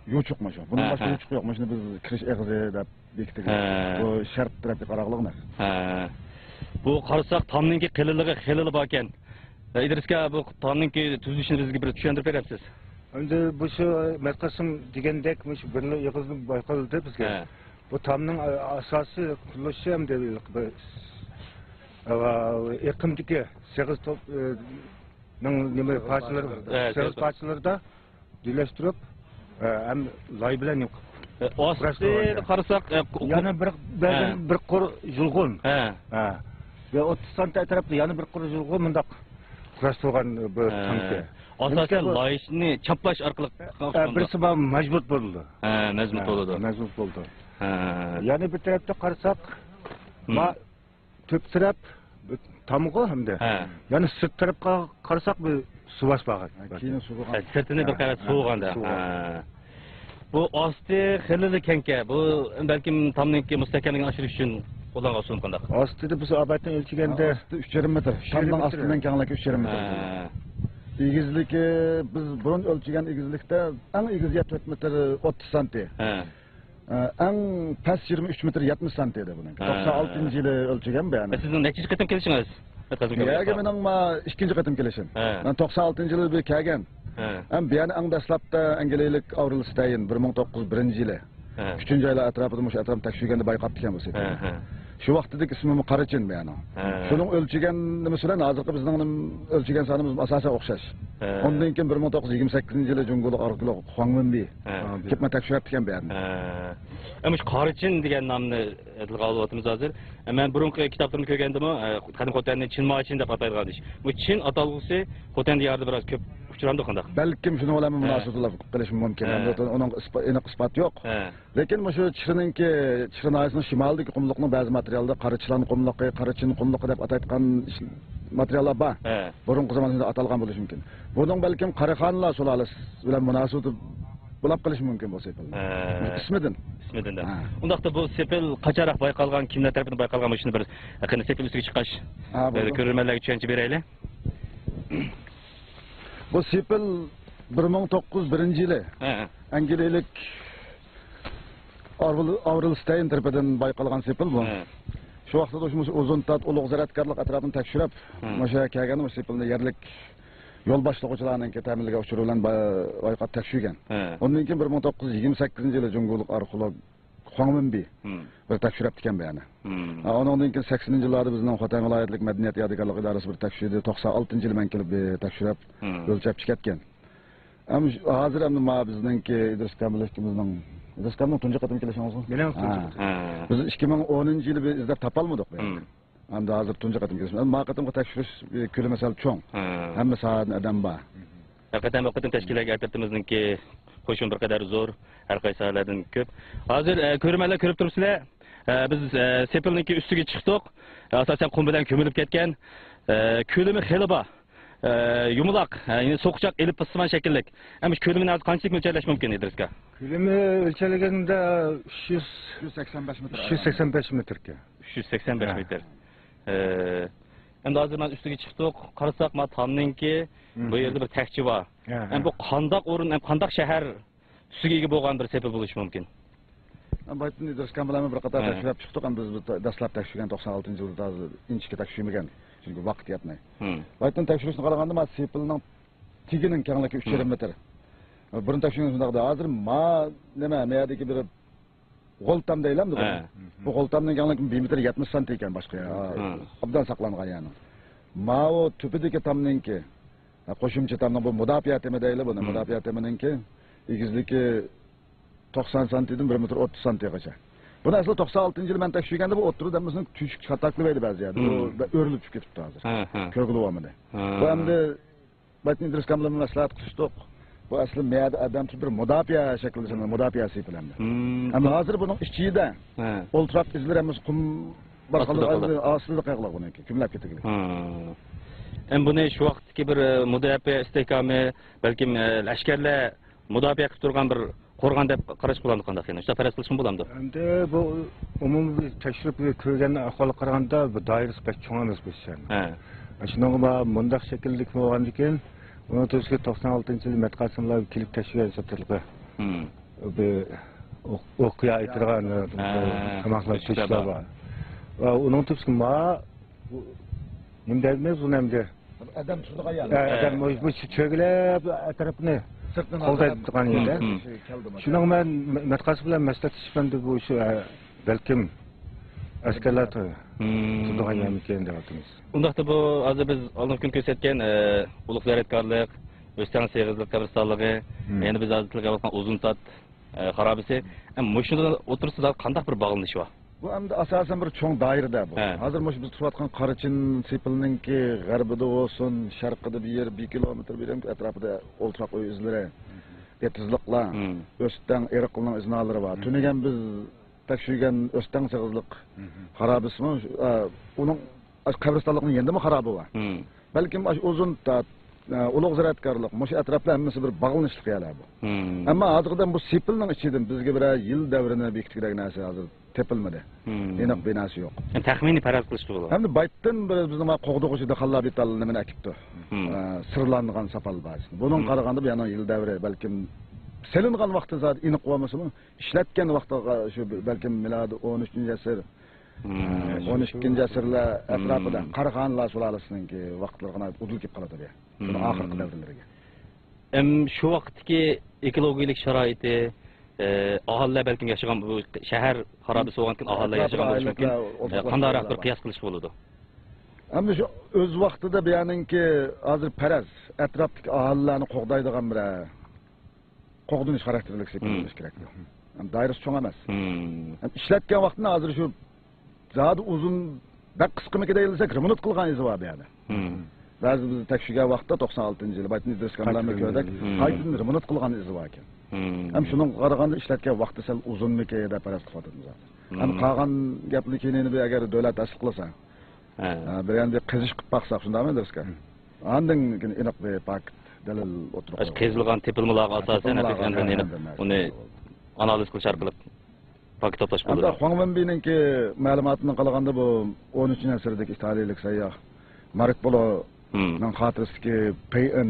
يوچۇق مۇشۇ. بۇنىڭ ھە، باشقا ھە. يوچۇقى يوق. مۇشۇنى بىز كىرىش ئېغىزى دەپ بېكىتىلگەن. ھە. بۇ شەرق تەرەپكە قاراقلىق نەق. ھە. بۇ قارىساق تامنىڭكى قېلىنلىقى خېلىلا باركەن. ئىدرىسكا، بۇ تامنىڭكى تۈزۈلۈشىنى بىزگە بىر چۈشەندۈرۈپ بېرەمسىز؟ ئەمدى بۇ شۇ مەتقاسىم دېگەندەك مۇشۇ بىرلا ئېغىزدىن بايقالدى بىزگە. ھە. بۇ تامنىڭ ئاساسىي قۇرۇلۇشى ھەم ئېقىمدىكى سېغىز توپ، نىڭ نېمە پارچىلىرى، ھە، سېغىز پارچىلىرىدا بىرلەشتۈرۈپ، ھە، ھەم لاي بىلەن يوق. ئاستىدا قارىساق، يەنە بىر، بىر، ھە. بىر قۇر يۇلغۇن. ھە. ھە. ۋە ئوتتۇز سانتى ئەتراپىدا يەنە بىر قۇر يۇلغۇن مۇنداق قۇراشتۇرغان بىر ھە. تامكى. ئاساسەن لايىشنى چاپلاش ئارقىلىق ھە، بىرسى بار مەزمۇت بولىدۇ. ھە، مەزمۇت ھە، بولىدۇ. مەزمۇت بولىدۇ. ھە. يەنە بىر تەرەپتە قارىساق، ھىم. ما تۆپ تەرەپ تامغۇ ھەمدە ھە. يەنە سىرت تەرەپكە قارىساق بىر سۇ باس بارغان. ھە، كېيىن سۇ بولغان. ھە، سىرتىنى بىر ھە، قەۋەت ھە، سۇ بولغاندا. سۇ بولغان. ھە. بۇ ئاستى خېلىلا كەڭكەن. بۇ بەلكىم تامنىڭكى مۇستەھكەملىكىنى ئاشۇرۇش ئۈچۈن قوللانغان ئۇسۇل قانداق؟ ئاستىدا بىز ئاپەتتىن ئۆلچىگەندە ئاستى ئۈچ يېرىم مېتىر. تامنىڭ ئاستىنىڭ كەڭلىكى ئۈچ يېرىم مېتىر. ھە. ئېگىزلىكى، بىز بۇرۇن ئۆلچىگەن ئېگىزلىكتە ئەڭ ئېگىز يەر تۆت مېتىر ئوتتۇز سانتى. ھە. ئەڭ پەس يىگىرمە ئۈچ مېتىر يەتمىش سانتى ئىدى بۇنىڭكى. ھە. توقسان ئالتىنچى يىلى ئۆلچىگەن بۇ يەرنى. سىزنىڭ نەچچىنچى قېتىم كېلىشىڭىز؟ بۇ يەرگە مېنىڭ ما ئىككىنچى قېتىم كېلىشىم. ھە. مەن توقسان ئالتىنچى يىلى بىر كەلگەن. ھە. ھەم بۇ يەرنى ئەڭ دەسلەپتە ئەنگلىيەلىك ئاۋرېل ستەين بىر مىڭ توققۇز يۈز بىرىنچى يىلى ھە. ئۈچىنچى ئايلار ئەتراپىدا مۇشۇ ئەتراپنى تەكشۈرگەندە بايقاپتىكەن بۇ سېپىلنى. ھە، ھە. شۇ ۋاقىتتىكى ئىسمىمۇ قاراچىن بۇ يەرنىڭ. ھە. شۇنىڭ ئۆلچىگەن نېمىسى بىلەن ھازىرقى بىزنىڭ ئۆلچىگەن سانىمىز ئاساسەن ئوخشاش. ھە. ئۇندىن كېيىن بىر مىڭ توققۇز يۈز يىگىرمە سەككىزىنچى يىلى جۇڭگولۇق ئارخېئولوگ خۇاڭ ۋېنبى ھە. كېلىپ مانا تەكشۈرۈپتىكەن بۇ يەرنى. ھە. ئەمما شۇ قاراچىن دېگەن نامنى تىلغا ئالىۋاتىمىز ھازىر. مەن بۇرۇنقى كىتابلىرىمنى كۆرگەندىمۇ، قەدىم خوتەننى چىن ماچىن دەپ ئاتايدىغان ئىش. بۇ چىن ئاتالغۇسى خوتەن دىيارىدا بىراز كۆپ ئۇچرامدۇ قانداق؟ بەلكىم شۇنىڭ بىلەن ھە. مۇناسىۋەتلىك قىلىشى مۇمكىن. ھە. ئەمدى ئۇنىڭ ئىسپا-، ئېنىق ئىسپاتى يوق. ھە. لېكىن مۇشۇ چىرىنىڭكى، چىرى ناھىيەسىنىڭ شىمالىدىكى قۇملۇقنىڭ بەزى ماتېرىيالدا قاراچىلان قۇملۇقى، قاراچىن قۇملۇقى دەپ ئاتايدىغان ئىش-، ماتېرىياللار بار. ھە. بۇرۇنقى زاماندا ئاتالغان بولۇشى مۇمكىن. بۇنىڭ بەلكىم قاراخانلار سۇلالىسى بىلەن مۇناسىۋىتى بولۇپ قېلىشى مۇمكىن بۇ سېپىل. ھە. ئىسمىدىن. ئىسمىدىن دە. ھە. ئۇنداقتا بۇ سېپىل قاچانراق بايقالغان، كىملەر تەرىپىدىن بايقالغان، مۇشۇنى بىر يېقىندا سېپىل ئۈستىگە چىققاچ، ھە، بولىدۇ. كۆرۈرمەنلەرگە چۈشەنچە بېرەيلى. بۇ سېپىل بىر مىڭ توققۇز يۈز بىرىنچى يىلى ھە، ھە. ئەنگلىيەلىك ئاۋرېل، ئاۋرېل ستەين تەرىپىدىن بايقالغان سېپىل بۇ. ھە. شۇ ۋاقىتتا شۇ ئۇزۇن تات، ئۇلۇغ زىرائەتكارلىق ئەتراپىنى تەكشۈرۈپ، ھە. مۇشۇ يەرگە كەلگەن، مۇشۇ سېپىلنى يەرلىك يول باشلىغۇچىلارنىڭكى تەمىنلىگەن ئۇچۇرى بىلەن با-، بايقاپ تەكشۈرگەن. ھە. ئۇندىن كېيىن بىر مىڭ توققۇز يۈز يىگىرمە سەككىزىنچى يىلى جۇڭگولۇق ئارخېئولوگ خۇاڭ ۋېنبى ھىم. بىر تەكشۈرۈپتىكەن بۇ يەرنى. ھىم. ھە، ئۇنىڭدىن كېيىن سەكسىنىنچى يىللاردا بىزنىڭ خوتەن ۋىلايەتلىك مەدەنىيەت يادىكارلىقى ئىدارىسى بىر تەكشۈردى. توقسان ئالتىنچى يىلى مەن كېلىپ بىر تەكشۈرۈپ، ھىم. ئۆلچەپ چىقىۋەتكەن. ئەم، ھازىر ئەمدى ما بىزنىڭكى ئىدرىس كامىلىكىمىزنىڭ، ئىدرىس كامىلنىڭ تۇنجى قېتىم كېلىشىڭىزمۇ؟ مېنىڭ تۇنجى ھە. قېتىم. ھە. بىز ئىككى مىڭ ئونىنچى يىلى بىر ئىزدەپ تاپالمىدۇق بۇ يەرنى. ھىم. ئەمدى ھازىر تۇنجى قېتىم كېلىشىمىز. ئەمما ما قېتىمقى تەكشۈرۈش كۆلىمى سەل چوڭ. ھە. ھەممە ساھەدىن ئادەم بار. ھەقىقەتەن بۇ قېتىم تەشكىللىگەن ئەترىتىمىزنىڭكى قوشۇنى بىر قەدەر زور، ھەر قايسى ساھەلەردىن كۆپ. ھازىر، ئە، كۆرۈرمەنلەر كۆرۈپ تۇرۇپسىلەر، ئە، بىز، ئە، سېپىلنىڭكى ئۈستىگە چىقتۇق. ئاساسەن قۇم بىلەن كۆمۈلۈپ كەتكەن. ئە، كۆلىمى خېلى بار. ئە، يۇمىلاق، ئە، يەنى سوقىچاق ئېلىپىستىمان شەكىللىك. ئەمما شۇ كۆلىمىنى ھازىر قانچىلىك مۆلچەرلەش مۇمكىن ئىدرىسكا؟ كۆلىمى ئۆلچەلگەندە ئۈچ يۈز، ئۈچ يۈز سەكسەن بەش مېتىر. ئۈچ يۈز سەكسەن بەش مېتىركەن. ئۈچ يۈز سەكسەن بەش ھە. مېتىر. ئە، ئەمدى ھازىر مانا ئۈستىگە چىقتۇق، قارىساق، مانا تامنىڭكى ھىم. بۇ يەردە بىر تەكچە بار. ھە، ھە. ئەمدى بۇ قانداق ئورۇن، ئەمدى قانداق شەھەر تۈسىگە ئىگە بولغان بىر سېپىل بولۇشى مۇمكىن؟ بايىتىن ئىدرىس كامىل بىلەن بىر قاتار ھە. تەكشۈرۈپ چىقتۇق. ئەمدى بىز دەسلەپ تەكشۈرگەن توقسان ئالتىنچى يىلدا ھازىر ئىنچىكە تەكشۈرمىگەن. چۈنكى ۋاقىت يەتمەي. ھىم. بايىتىن تەكشۈرۈشنى قارىغاندا، مانا سېپىلنىڭ تېگىنىڭ كەڭلىكى ئۈچ يېرىم ھىم. مېتىر. بۇرۇن تەكشۈرگەن شۇنداق ئىدى. ھازىر ما نېمە، ما يەردىكى بىر غول تام دەيلەمدۇ بۇنى؟ ھە. بۇ غول تامنىڭ كەڭلىكى بىر مېتىر يەتمىش سانتى ئىكەن باشقا يەر. ھە. ئوبدان ساقلانغان يەرنىڭ. ماۋۇ تۈپىدىكى تامنىڭكى قوشۇمچە تامنىڭ بۇ مۇداپىئە تېمى دەيلى بۇنى. مۇداپىئە تېمىنىڭكى ئېگىزلىكى توقسان سانتىدىن بىر مېتىر ئوتتۇز سانتىغىچە. بۇنى ئەسلى توقسان ئالتىنچى يىلى مەن تەكشۈرگەندە بۇ ئوتتۇرىدا ھەممىسىنىڭ تۆشۈك چاتاقلىۋەيدى بەزى يەردە. بۇ ئۆرۈلۈپ چۈشۈپ كېتىپتۇ ھازىر. كۆرگىلى بولمىدى. بۇ ئەمدى بەتنى ئىدرىس كامىل بىلەن مەسلىھەت قىلىشتۇق. بۇ ئەسلى مەيەردە ئادەم تۇرۇپ بىر مۇداپىئە شەكلىدە سېلىنغان، مۇداپىئە سېپىلەندى. ئەمما ھازىر بۇنىڭ ئىچىدە ئولتۇراق ئىزلىرى ھەممىسى قۇم ئاستىدا قالىدۇ. ئاستىدا قالغان بۇنىڭكى، كۆمۈلۈپ كېتىدىكەن. ئەمما بۇنى شۇ ۋاقىتتىكى بىر، ئە، مۇداپىئە ئىستىھكامى، بەلكىم، ئە، لەشكەرلەر مۇداپىئە قىلىپ تۇرغان بىر قورغان دەپ قاراشقا بولامدۇ قانداق يەنە؟ شۇنداق پەرەز قىلىشمۇ بولامدۇ؟ ئەمدى بۇ ئومۇمىي تەكشۈرۈپ كۆرگەن ئەھۋالغا قارىغاندا بۇ دائىرىسى بەك چوڭ ئەمەس بۇ شەھەرنىڭ. ھە. شۇنىڭغا مۇنداق شەكىلدىكى بولغاندىكىن، ئۇنىڭ تۆسىگە توقسان ئالتىنچى يىلى مەتقاسىملار كېلىپ تەكشۈرگەن ھېسابلىقى. بىر ئوق-، ئوقيا ئېتىلغان، ھە، تاماقلار، تۆشۈكلەر بار. ۋە ئۇنىڭ تۆسىگە ما-، نېمە دەيمىز ئۇنى ئەمدى؟ ئادەم تۇرىدىغان يەر. ھە، ئادەم بۇ، بۇ چۆگىلەپ ئەتراپنى قوغدايدىغان يەردە. شۇنىڭ مەن مەتقاسى بىلەن مەسلىھەتلىشىپ، ئەمدى بۇ شۇ، ھە، بەلكىم ئەسكەرلەر تۇرىدىغان يەرمىكىن دەۋاتىمىز. ئۇنداقتا بۇ ھازىر بىز ئالدىنقى كۈن كۆرسەتكەن، ئە، ئۇلۇغ زىيارەتگاھلىق، ئۆستەڭ سېغىزلىق قەبرىستانلىقى، يەنە بىز ھازىر تىلغا ئېلىۋاتقان ئۇزۇن تات، ئە، خارابىسى. ئە، مۇشۇنىڭ ئوتتۇرىسىدا قانداق بىر باغلىنىش بار؟ بۇ ئەمدى ئاساسەن بىر چوڭ دائىرىدە بۇ. ھە. ھازىر مۇشۇ بىز تۇرۇۋاتقان قاراچىن سېپىلنىڭكى غەربىدە بولسۇن، شەرقىدە بىر يېرى بىر كىلومېتىر، بىر يېرىم ئەتراپىدا ئولتۇراق ئۆي ئىزلىرى، ئېتىزلىقلار، ئۆستەڭ ئېرىقىنىڭ ئىزنالىرى بار. تۈنۈگۈن بىز تەكشۈرگەن ئۆستەڭ سېغىزلىق خارابىسىمۇ، شۇ، ئە، ئۇنىڭ قەبرىستانلىقنىڭ يېنىدىمۇ خارابە بار. بەلكىم ئاشۇ ئۇزۇن تات، ئە، ئۇلۇغ زىرائەتكارلىق، مۇشۇ ئەتراپلار ھەممىسى بىر باغلىنىشلىق يەرلەر بۇ. ئەمما ھازىرقىدەن بۇ سېپىلنىڭ ئىچىدىن بىزگە بىرەر يىل دەۋرىنى بېكىتكۈدەك نەرسە ھازىر تېپىلمىدى. ئېنىق بىناسى يوق. يەنى تەخمىنىي پەرەز قىلىشقا بولىدۇ. ھەمدە بايتتىن بىر بىزنىڭ ما قوغدىغۇچى دېھقانلار بىتال نېمىنى ئەكىپتۇ؟ ئە، سىرلانغان ساپال بار. بۇنىڭغا قارىغاندا بۇ يەنە يىل دەۋرى بەلكىم سېلىنغان ۋاقتى زادى ئېنىق بولمىسىمۇ، ئىشلەتكەن ۋاقتىغا شۇ بەلكىم مىلادىي ئون ئۈچىنچى ئەسىر، ئون ئىككىنچى ئەسىرلەر ئەتراپىدا قاراخانلار سۇلالىسىنىڭكى ۋاقىتلىرىغا ناھايىتى ئۇدۇل كېلىپ قالىدۇ بۇ. شۇنىڭ ئاخىرقى دەۋرلىرىگە. ئەم، شۇ ۋاقىتتىكى ئېكولوگىيەلىك شارائىتى، ئە، ئاھالىلەر بەلكىم ياشىغان بۇ شەھەر خارابىسى بولغانكىن ئاھالىلەر ياشىغان بولۇشى مۇمكىن. ئە، قانداقراق بىر قىياس قىلىشقا بولىدۇ؟ ئەمدى شۇ ئۆز ۋاقتىدا بۇ يەرنىڭكى ھازىر پەرەز ئەتراپتىكى ئاھالىلەرنى قوغدايدىغان بىرەر قوغدىنىش خاراكتېرلىك سېپىل بولۇشى كېرەك. ھەم دائىرىسى چوڭ ئەمەس. ھەم ئىشلەتكەن ۋاقتىنى ھازىر شۇ زادى ئۇزۇن، بەك قىسقىمىكى دەيلىسەك، رېمونت قىلغان ئىزى بار بۇ يەردە. بەزى بىز تەكشۈرگەن ۋاقىتتا توقسان ئالتىنچى يىلى بايتىن ئىدرىس كامىللارمۇ كۆردۇق. قايتىدىن رېمونت قىلغان ئىزى باركەن. ھەم شۇنىڭغا قارىغاندا ئىشلەتكەن ۋاقتى سەل ئۇزۇنمىكى دەپ پەرەز قىلىۋاتىمىز ھازىر. ھەم قالغان گەپنى كېيىن ئەگەر دۆلەت تەستىقلىسا، ھە، بىر يەردە قېزىش قىلىپ باقساق، شۇنداقمۇ ئىدرىسكا؟ ئاندىن كېيىن ئېنىق بىر پاكىت دەلىل ئوتتۇرىغا قويۇلىدۇ. قېزىلغان تېپىلمىلارغا ئاساسەن ئاندىن ئېنىق ئۇنى ئانالىز قىلىش ئارقىلىق پاكىت توپلاش بولىدۇ. ھەمدە خۇاڭ ۋېنبىنىڭكى مەلۇماتىدىن قارىغاندا، بۇ ئون ئۈچىنچى ئەسىردىكى ئىتالىيىلىك سەيياھ مارك پولونىڭ خاتىرىسىدىكى پېيئىن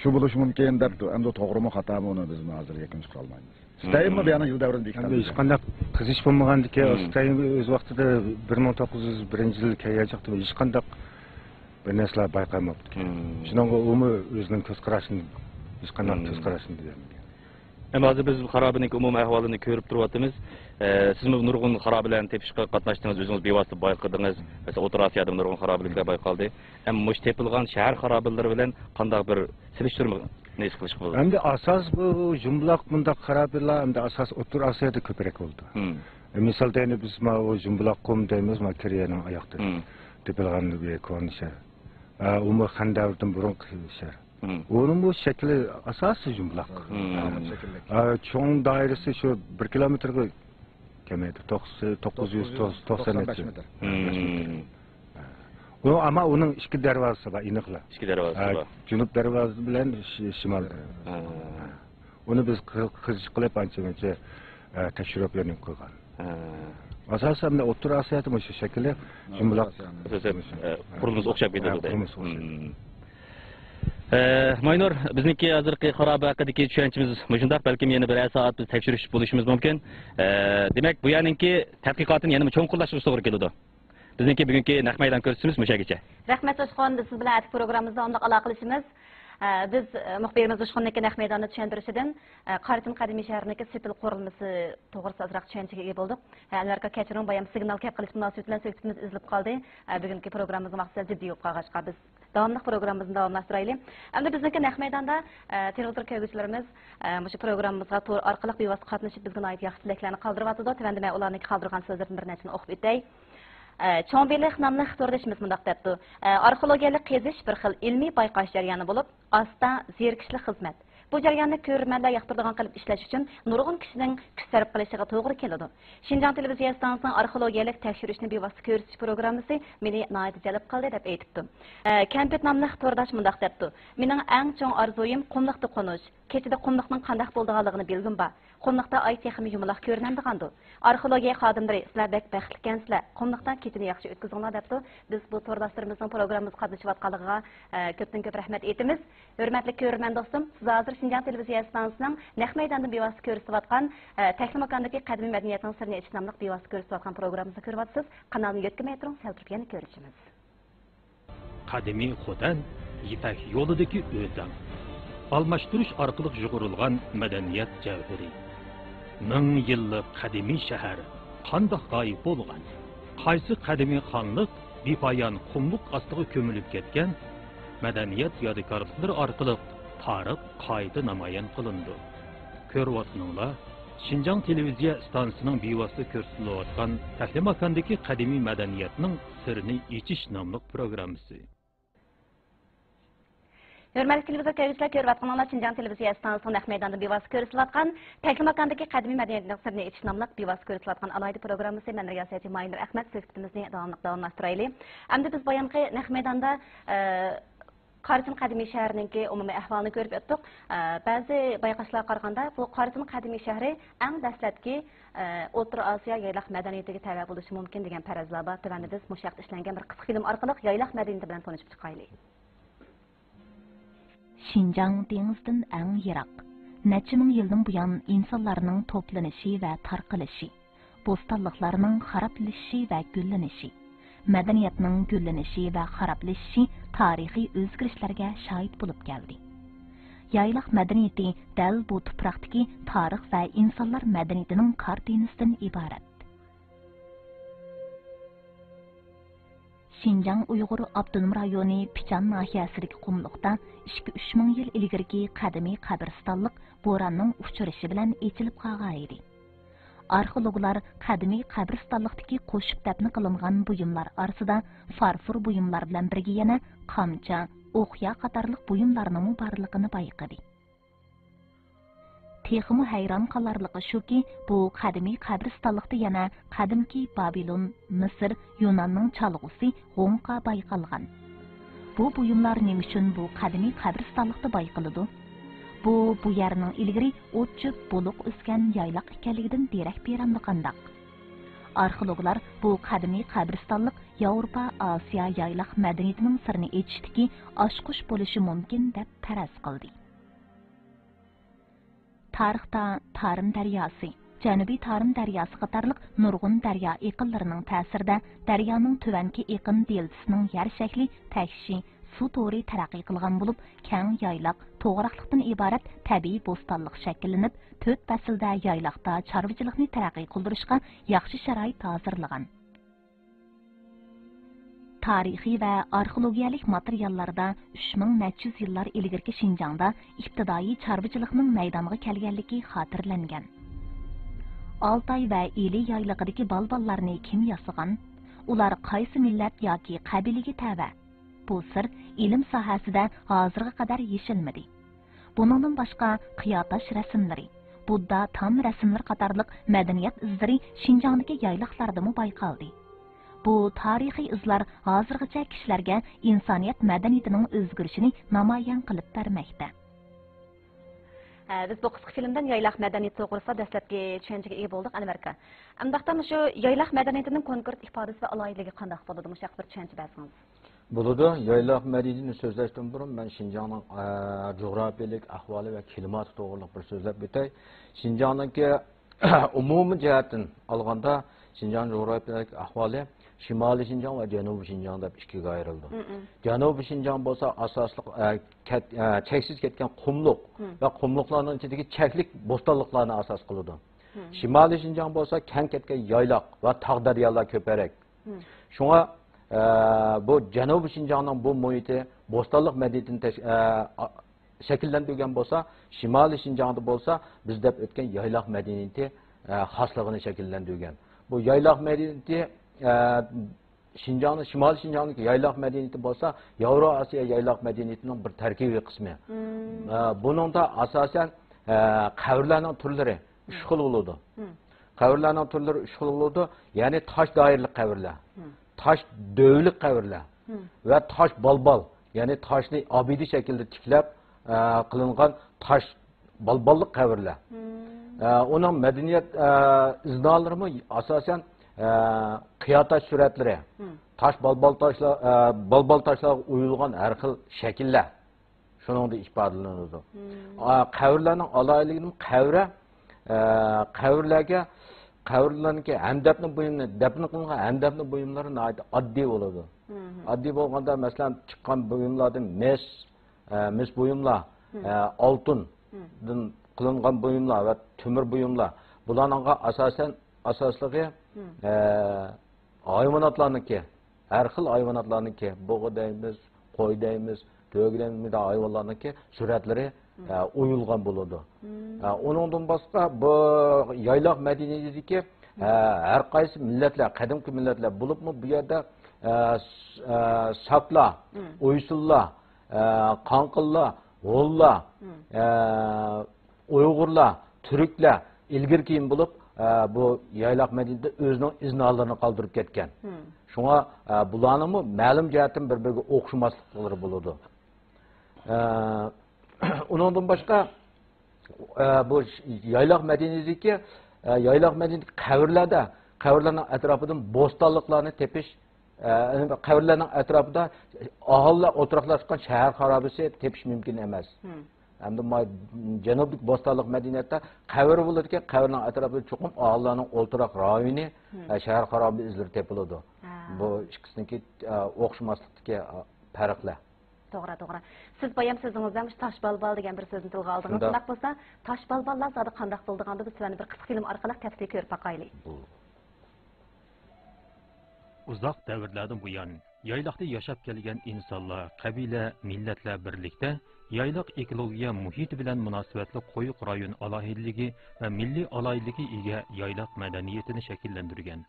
شۇ بولۇشى مۇمكىن دەپتۇ. ئەمدى توغرىمۇ خاتامۇ، ئۇنى بىزمۇ ھازىر يەكۈن چىقىرالمايمىز. ستەينمۇ بۇ يەرنىڭ يىل دەۋرىنى بېكىتەلمىدى. ھەمدە ھېچقانداق قېزىش بولمىغاندىكىن، ستەين ئۆز ۋاقتىدا بىر مىڭ توققۇز يۈز بىرىنچى يىلى كەلگەن چاغدا ھېچقانداق بىر نەرسىلەر بايقالماپتىكەن. شۇنىڭغا ئۇمۇ ئۆزىنىڭ كۆز قاراشىنى، ھېچقانداق كۆز قاراشىنى بېرەلمىگەن. ئەمما ھازىر بىز خارابىنىڭكى ئومۇمىي ئەھۋالىنى كۆرۈپ تۇرۇۋاتىمىز. ئە، سىزمۇ نۇرغۇن خارابىلەرنى تېپىشقا قاتناشتىڭىز، ئۆزىڭىز بىۋاسىتە بايقىدىڭىز. مەسىلەن، ئوتتۇرا ئاسىيادىمۇ نۇرغۇن خارابىلىكلەر بايقالدى. ئەمما مۇشۇ تېپىلغان شەھەر خارابىلىرى بىلەن قانداق بىر سېلىشتۇرمىنى ھېس قىلىشقا بولىدۇ؟ ئەمدى ئاساس بۇ جۇمبۇلاق بۇنداق خارابىلار ئەمدى ئاساس ئوتتۇرا ئاسىيادا كۆپرەك بولىدۇ. مىسالدا، يەنە بىز ماۋۇ جۇمبۇلاق قۇم دەيمىز، ما كورېيەنىڭ ئاياغىدا تېپىلغان بىر كونا شەھەر. ئە، ئۇمۇ خەن دەۋرىدىن بۇرۇنقى شەھەر. ئۇنىڭمۇ شەكلى ئاساسىي جۇمبۇلاق. ئە، چوڭ دائىرىسى شۇ بىر كىلومېتىرغا كەلمەيدۇ. توققۇز، توققۇز يۈز توقسان مېتىر. ئۇ، ئەمما ئۇنىڭ ئىككى دەرۋازىسى بار، ئېنىقلا. ئىككى دەرۋازىسى بار. جۇنۇب دەرۋازىسى بىلەن شىمال دەرۋازىسى. ئۇنى بىز قىزىق قىلىپ ئانچە-مۇنچە، ئە، تەكشۈرۈپ يەنە قىلغان. ئاساسەن مەن ئوتتۇرا ئاسىيادا مۇشۇ شەكىلى جۇمبۇلاق. ئاساسەن، ئە، قۇرۇلمىسى ئوخشاپ كېتىدۇ. قۇرۇلمىسى ئوخشايدۇ. ئە، ماينۇر، بىزنىڭكى ھازىرقى خارابە ھەققىدىكى چۈشەنچىمىز مۇشۇنداق. بەلكىم يەنە بىرەر سائەت بىز تەكشۈرۈش بولۇشىمىز مۇمكىن. ئە، دېمەك، بۇ يەرنىڭكى تەتقىقاتىنى يەنە چوڭقۇرلاشتۇرۇشقا توغرا كېلىدۇ. بىزنىڭكى بۈگۈنكى نەق مەيدان كۆرسىتىشىمىز مۇشۇ يەرگىچە. رەھمەت، توشقۇن. بىز سىز بىلەن ئەتىكى پروگراممىمىزدا ئانداق ئالاقىلىشىمىز. ئە، بىز، ئە، مۇخبىرىمىز توشقۇننىڭكى نەق مەيداندا چۈشەندۈرۈشىدىن، ئە، قارىچىن قەدىمىي شەھىرىنىڭكى سېپىل قۇرۇلمىسى توغرىسىدا ئازراق چۈشەنچىگە ئىگە بولدۇق. ئە، ئەنۋەر ئاكا، كەچۈرۈڭ، بايام سىگنال كەپ قېلىش مۇناسىۋىتى بىلەن سۆھبىتىمىز ئۈزۈلۈپ قالدى. ئە، بۈگۈنكى پروگراممىمىزنىڭ ۋاقتى سەل جىددىي بولۇپ قالغاچقا، بىز داۋاملىق پروگراممىمىزنى داۋاملاشتۇرايلى. ئەمدى بىزنىڭكى نەق مەيداندا، ئە، تېلېۋىزور كۆرگۈچىلىرىمىز، ئە، مۇشۇ پروگراممىمىزغا تور ئارقىلىق بىۋاسىتە قاتنىشىپ، بىزگە ناھايىتى ياخشى تىلەكلەرنى قالدۇرۇۋاتىدۇ. تۆۋەندە مەن ئۇلارنىڭكى قالدۇرغان سۆزلىرىدىن بىر نەچچىنى ئوقۇپ ئۆتەي. ئە، چوڭ بېلىق ناملىق توردىشىمىز مۇنداق دەپتۇ: ئە، ئارخېئولوگىيەلىك قېزىش بىر خىل ئىلمىي بايقاش جەريانى بولۇپ، ئاستا، زېرىكىشلىك خىزمەت. بۇ جەرياننى كۆرۈرمەنلەر ياقتۇرىدىغان قىلىپ ئىشلەش ئۈچۈن نۇرغۇن كىشىنىڭ كۈچ سەرپ قىلىشىغا توغرا كېلىدۇ. شىنجاڭ تېلېۋىزىيە ئىستانسىسىنىڭ ئارخېئولوگىيەلىك تەكشۈرۈشنى بىۋاسىتە كۆرسىتىش پروگراممىسى مېنى ناھايىتى جەلپ قىلدى، دەپ ئېيتىپتۇ. ئە، كەمپۈت ناملىق تورداش مۇنداق دەپتۇ: مېنىڭ ئەڭ چوڭ ئارزۇيۇم قۇملۇقتا قونۇش. كېچىدە قۇملۇقنىڭ قانداق بولىدىغانلىقىنى بىلگۈم بار. قۇملۇقتا ئاي تېخىمۇ يۇمىلاق كۆرۈنەمدىغاندۇ؟ ئارخېئولوگىيە خادىملىرى، سىلەر بەك بەختلىككەنسىلەر. قۇملۇقتا كېچىنى ياخشى ئۆتكۈزۈڭلار، دەپتۇ. بىز بۇ تورداشلىرىمىزنىڭ پروگراممىمىزغا قاتنىشىۋاتقانلىقىغا، ئە، كۆپتىن كۆپ رەھمەت ئېيتىمىز. ھۆرمەتلىك كۆرۈرمەن دوستۇم، سىز ھازىر شىنجاڭ تېلېۋىزىيە ئىستانسىسىنىڭ نەق مەيداندىن بىۋاسىتە كۆرسىتىۋاتقان، ئە، تەكلىماكاندىكى قەدىمىي مەدەنىيەتنىڭ سىرىنى ئېچىش ناملىق بىۋاسىتە كۆرسىتىۋاتقان پروگراممىمىزنى كۆرۈۋاتىسىز. قانالنى يۆتكىمەي تۇرۇڭ، سەل تۇرۇپ يەنە كۆرۈشىمىز. قەدىمىي خوتەن، يىپەك يولىدىكى ئۆزەڭ. ئالماشتۇرۇش ئارقىلىق يۇغۇرۇلغان مەدەنىيەت جەۋھىرى. مىڭ يىللىق قەدىمىي شەھەر قانداق غايىب بولغان؟ قايسى قەدىمىي خانلىق بىپايان قۇملۇق ئاستىغا كۆمۈلۈپ كەتكەن؟ مەدەنىيەت يادىكارلىقلىرى ئارقىلىق تارىخ قايتا نامايان قىلىنىدۇ. كۆرۈۋاتقىنىڭلار شىنجاڭ تېلېۋىزىيە ئىستانسىسىنىڭ بىۋاسىتە كۆرسىتىلىۋاتقان تەكلىماكاندىكى قەدىمىي مەدەنىيەتنىڭ سىرىنى ئېچىش ناملىق پروگراممىسى. ھۆرمەتلىك تېلېۋىزور كۆرگۈچىلەر، كۆرۈۋاتقىنىڭلار شىنجاڭ تېلېۋىزىيە ئىستانسىسىنىڭ نەق مەيدانىدا بىۋاسىتە كۆرسىتىلىۋاتقان تەكلىماكاندىكى قەدىمىي مەدەنىيەتنىڭ سىرىنى ئېچىش ناملىق بىۋاسىتە كۆرسىتىلىۋاتقان ئالاھىدە پروگراممىسى. مەن رىياسەتچى ماھىندۇر ئەخمەت. سۆھبىتىمىزنى داۋاملىق داۋاملاشتۇرايلى. ئەمدى بىز بايامقى نەق مەيداندا، ئە، قارىچىن قەدىمىي شەھىرىنىڭكى ئومۇمىي ئەھۋالىنى كۆرۈپ ئۆتتۇق. ئە، بەزى بايقاشلارغا قارىغاندا، بۇ قارىچىن قەدىمىي شەھىرى ئەڭ دەسلەپكى، ئە، ئوتتۇرا ئاسىيا يايلاق مەدەنىيىتىگە تەۋە بولۇشى مۇمكىن دېگەن پەرەزلەر بار. تۆۋەندە بىز مۇشۇ ھەقتە ئىشلەنگەن بىر قىسقا فىلىم ئارقىلىق يايلاق مەدەنىيىتى بىلەن تونۇشۇپ چىقايلى. شىنجاڭ دېڭىزدىن ئەڭ يىراق، نەچچە مىڭ يىلدىن بۇيان ئىنسانلارنىڭ توپلىنىشى ۋە تارقىلىشى، بوستانلىقلارنىڭ خارابلىشىشى ۋە گۈللىنىشى، مەدەنىيەتنىڭ گۈللىنىشى ۋە خارابلىشىشى تارىخىي ئۆزگىرىشلەرگە شاھىت بولۇپ كەلدى. يايلاق مەدەنىيىتى دەل بۇ تۇپراقتىكى تارىخ ۋە ئىنسانلار مەدەنىيىتىنىڭ كارتىنىسىدىن ئىبارەت. شىنجاڭ ئۇيغۇر ئاپتونوم رايونى پىچان ناھىيەسىدىكى قۇملۇقتا ئىككى-ئۈچ مىڭ يىل ئىلگىرىكى قەدىمىي قەبرىستانلىق بوراننىڭ ئۇچرىشى بىلەن ئېچىلىپ قالغانىدى. ئارخېئولوگلار قەدىمىي قەبرىستانلىقتىكى قوشۇپ دەپنە قىلىنغان بۇيۇملار ئارىسىدا فارفور بۇيۇملار بىلەن بىرگە يەنە قامچا، ئوقيا قاتارلىق بۇيۇملارنىڭمۇ بارلىقىنى بايقىدى. تېخىمۇ ھەيران قالارلىقى شۇكى، بۇ قەدىمىي قەبرىستانلىقتا يەنە قەدىمكى بابىلون، مىسىر، يۇناننىڭ چالغۇسى غوڭقا بايقالغان. بۇ بۇيۇملار نېمە ئۈچۈن بۇ قەدىمىي قەبرىستانلىقتا بايقىلىدۇ؟ بۇ، بۇ يەرنىڭ ئىلگىرى ئوت-چۆپ، بۇلۇق ئۆسكەن يايلاق ئىكەنلىكىدىن دېرەك بېرەمدۇ قانداق؟ ئارخېئولوگلار بۇ قەدىمىي قەبرىستانلىق ياۋروپا، ئاسىيا يايلاق مەدەنىيىتىنىڭ سىرىنى ئېچىشتىكى ئاچقۇچ بولۇشى مۇمكىن، دەپ پەرەز قىلدى. تارىختا تارىم دەرياسى، جەنۇبىي تارىم دەرياسى قاتارلىق نۇرغۇن دەريا ئېقىنلىرىنىڭ تەسىرىدە دەريانىڭ تۆۋەنكى ئېقىن دېلتىسىنىڭ يەر شەكلى تەكشى، سۇ تورى تەرەققىي قىلغان بولۇپ، كەڭ يايلاق، توغراقلىقتىن ئىبارەت تەبىئىي بوستانلىق شەكىللىنىپ، تۆت پەسىلدە يايلاقتا چارۋىچىلىقنى تەرەققىي قىلدۇرۇشقا ياخشى شارائىت ھازىرلىغان. تارىخىي ۋە ئارخېئولوگىيەلىك ماتېرىياللاردا ئۈچ مىڭ نەچچە يۈز يىللار ئىلگىرىكى شىنجاڭدا ئىپتىدائىي چارۋىچىلىقنىڭ مەيدانغا كەلگەنلىكى خاتىرىلەنگەن. ئالتاي ۋە ئىلى يايلىقىدىكى بالبانلارنى كىم ياسىغان؟ ئۇلار قايسى مىللەت ياكى قەبىلىگە تەۋە؟ بۇ سىر ئىلىم ساھەسىدە ھازىرغا قەدەر يېشىلمىدى. بۇنىڭدىن باشقا، قىيا تاش رەسىملىرى، بۇددا تام رەسىملىرى قاتارلىق مەدەنىيەت ئىزلىرى شىنجاڭدىكى يايلاقلاردىمۇ بايقالدى. بۇ تارىخىي ئىزلار ھازىرغىچە كىشىلەرگە ئىنسانىيەت مەدەنىيىتىنىڭ ئۆزگىرىشىنى نامايان قىلىپ بەرمەكتە. ھە، بىز بۇ قىسقا فىلىمدىن يايلاق مەدەنىيىتى توغرىسىدا دەسلەپكى چۈشەنچىگە ئىگە بولدۇق، ئەنۋەر ئاكا. ئۇنداقتا مۇشۇ يايلاق مەدەنىيىتىنىڭ كونكرېت ئىپادىسى ۋە ئالاھىدىلىكى قانداق بولىدۇ؟ مۇشۇ ھەققىدە بىر چۈشەنچە بەرسىڭىز. بولىدۇ. يايلاق مەدەنىيىتىنى سۆزلەشتىن بۇرۇن مەن شىنجاڭنىڭ، ئە، جۇغراپىيەلىك ئەھۋالى ۋە كىلىماتى توغرىلىق بىر سۆزلەپ ئۆتەي. شىنجاڭنىڭكى ئومۇمىي جەھەتتىن ئالغاندا، شىنجاڭ جۇغراپىيەلىك ئەھۋالى شىمالىي شىنجاڭ ۋە جەنۇبىي شىنجاڭ دەپ ئىككىگە ئايرىلىدۇ. جەنۇبىي شىنجاڭ بولسا ئاساسلىق، ئە، كەت-، ئە، چەكسىز كەتكەن قۇملۇق ۋە قۇملۇقلارنىڭ ئىچىدىكى چەكلىك بوستانلىقلارنى ئاساس قىلىدۇ. شىمالىي شىنجاڭ بولسا كەڭ كەتكەن يايلاق ۋە تاغ دەريالار كۆپرەك. شۇڭا ئە، بۇ جەنۇبىي شىنجاڭنىڭ بۇ مۇھىتى بوستانلىق مەدەنىيىتىنى تەش-، ئە، ئا-، شەكىللەندۈرگەن بولسا، شىمالىي شىنجاڭدا بولسا بىز دەپ ئۆتكەن يايلاق مەدەنىيىتى، ئە، خاسلىقىنى شەكىللەندۈرگەن. بۇ يايلاق مەدەنىيىتى، ئە، شىنجاڭنىڭ، شىمالىي شىنجاڭدىكى يايلاق مەدەنىيىتى بولسا ياۋرو ئاسىيا يايلاق مەدەنىيىتىنىڭ بىر تەركىبىي قىسمى. مم. ئە، بۇنىڭدا ئاساسەن، ئە، قەبرىلەرنىڭ تۈرلىرى ئۈچ خىل بولىدۇ. مم. قەبرىلەرنىڭ تۈرلىرى ئۈچ خىل بولىدۇ. يەنى تاش دائىرىلىك قەبرىلەر، مم، تاش دۆۋىلىك قەبرىلەر، مم، ۋە تاش بالبال، يەنى تاشنى ئابىدە شەكلىدە تىكلەپ، ئە، قىلىنغان تاش بالباللىق قەبرىلەر. مم. ئە، ئۇنىڭ مەدەنىيەت، ئە، ئىزنالىرىمۇ ئاساسەن، ئە، قىيا تاش سۈرەتلىرى، مم، تاش بالبال تاشلار، ئە، بالبال تاشلارغا ئويۇلغان ھەر خىل شەكىللەر. شۇنىڭدا ئىپادىلىنىدۇ. مم. ئا، قەبرىلەرنىڭ ئالاھىدىلىكى، قەبرە، ئە، قەبرىلەرگە، قەبرىلەرنىڭكى ھەمدەپنە بۇيۇمى، دەپنە قىلىنغان ھەمدەپنە بۇيۇملىرى ناھايىتى ئاددىي بولىدۇ. مم. ئاددىي بولغاندا، مەسىلەن، چىققان بۇيۇملاردىن مىس، ئە، مىس بۇيۇملار، مم، ئە، ئالتۇندىن، مم، قىلىنغان بۇيۇملار ۋە تۆمۈر بۇيۇملار، بۇلارنىڭغا ئاساسەن، ئاساسلىقى، مم، ئە، ھايۋاناتلارنىڭكى، ھەر خىل ھايۋاناتلارنىڭكى، بۇغا دەيمىز، قوي دەيمىز، تۆگە دەيمىز، مۇنداق ھايۋانلارنىڭكى سۈرەتلىرى، مم، ئە، ئويۇلغان بولىدۇ. مم. ئە، ئۇنىڭدىن باشقا بۇ يايلاق مەدەنىيىتىدىكى، مم، ئە، ھەر قايسى مىللەتلەر، قەدىمكى مىللەتلەر بولۇپمۇ بۇ يەردە، ئە، س-، ئە، ساكلار، مم، ئويسۇللار، ئە، قاڭقىللار، ھونلار، مم، ئە، ئۇيغۇرلار، تۈركلەر ئىلگىرى كېيىن بولۇپ، ئە، بۇ يايلاق مەدەنىيىتىدە ئۆزىنىڭ ئىزنالىرىنى قالدۇرۇپ كەتكەن. مم. شۇڭا، ئە، بۇلارنىڭمۇ مەلۇم جەھەتتىن بىر-بىرىگە ئوخشىماسلىقلىرى بولىدۇ. ئە، ئۇنىڭدىن باشقا، ئە، بۇ ش-، يايلاق مەدەنىيىتىدىكى، ئە، يايلاق مەدەنىيىتى قەبرىلەردە، قەبرىلەرنىڭ ئەتراپىدىن بوستانلىقلارنى تېپىش، ئە، قەبرىلەرنىڭ ئەتراپىدا ئاھالىلەر ئولتۇراقلاشقان شەھەر خارابىسى تېپىش مۇمكىن ئەمەس. مم. ھەمدە ما-، جەنۇبلۇق بوستانلىق مەدەنىيەتتە قەبرە بولىدىكەن، قەبرىنىڭ ئەتراپىدا چوقۇم ئاھالىلەرنىڭ ئولتۇراق رايونى، مم، ئە، شەھەر خارابە ئىزلىرى تېپىلىدۇ. ھە. بۇ ئىككىسىنىڭكى، ئە، ئوخشىماسلىقتىكى، ئە، پەرقلەر. توغرا، توغرا. سىز بايام سۆزىڭىزدە مۇشۇ تاش بالبال دېگەن بىر سۆزنى تىلغا ئالدىڭىز. شۇنداق. شۇنداق بولسا، تاش بالباللار زادى قانداق بولىدىغاندۇ بىز سىلەرنى بىر قىسقا فىلىم ئارقىلىق تەپسىلىي كۆرۈپ باقايلى. بۇ ئۇزاق دەۋرلەردىن بۇيان، يايلاقتا ياشاپ كەلگەن ئىنسانلار، قەبىلە، مىللەتلەر بىرلىكتە يايلاق ئېكولوگىيە مۇھىتى بىلەن مۇناسىۋەتلىك قويۇق رايون ئالاھىدىلىكى ۋە مىللىي ئالاھىدىلىكىگە ئىگە يايلاق مەدەنىيىتىنى شەكىللەندۈرگەن.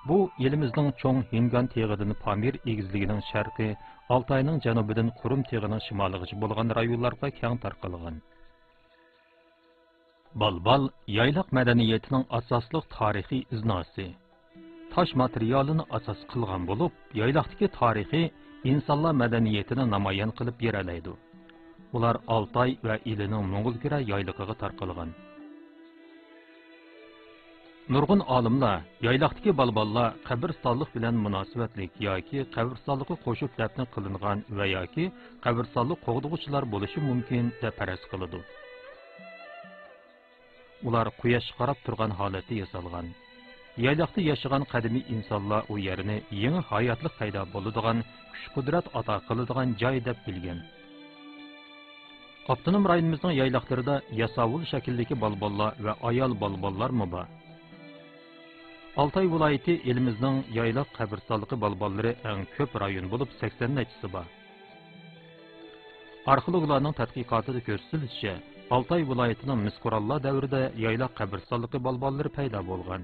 بۇ ئېلىمىزنىڭ چوڭ ھىنگان تېغىدىن پامىر ئېگىزلىكىنىڭ شەرقى، ئالتاينىڭ جەنۇبىدىن قۇرۇم تېغىنىڭ شىمالىغىچە بولغان رايونلارغا كەڭ تارقالغان. بالبال يايلاق مەدەنىيىتىنىڭ ئاساسلىق تارىخىي ئىزناسى. تاش ماتېرىيالىنى ئاساس قىلغان بولۇپ، يايلاقتىكى تارىخىي ئىنسانلار مەدەنىيىتىنى نامايان قىلىپ بېرەلەيدۇ. ئۇلار ئالتاي ۋە ئىلىنىڭ موڭغۇلكۈرە يايلىقىغا تارقالغان. نۇرغۇن ئالىملار يايلاقتىكى بالباللار قەبرىستانلىق بىلەن مۇناسىۋەتلىك ياكى قەبرىستانلىققا قوشۇپ دەپنە قىلىنغان ۋە ياكى قەبرىستانلىق قوغدىغۇچىلار بولۇشى مۇمكىن دەپ پەرەز قىلىدۇ. ئۇلار قۇياشقا قاراپ تۇرغان ھالەتتە ياسالغان. يايلاقتا ياشىغان قەدىمىي ئىنسانلار ئۇ يەرنى يېڭى ھاياتلىق پەيدا بولىدىغان، كۈچ-قۇدرەت ئاتا قىلىدىغان جاي دەپ بىلگەن. ئاپتونوم رايونىمىزنىڭ يايلاقلىرىدا ياساۋۇل شەكىلدىكى بالباللار ۋە ئايال بالباللارمۇ بار. ئالتاي ۋىلايىتى ئېلىمىزنىڭ يايلاق قەبرىستانلىقى بالباللىرى ئەڭ كۆپ رايون بولۇپ، سەكسەن نەچچىسى بار. ئارخېئولوگلارنىڭ تەتقىقاتىدا كۆرسىتىلىشىچە، ئالتاي ۋىلايىتىنىڭ مىس قوراللار دەۋرىدە يايلاق قەبرىستانلىقى بالباللىرى پەيدا بولغان.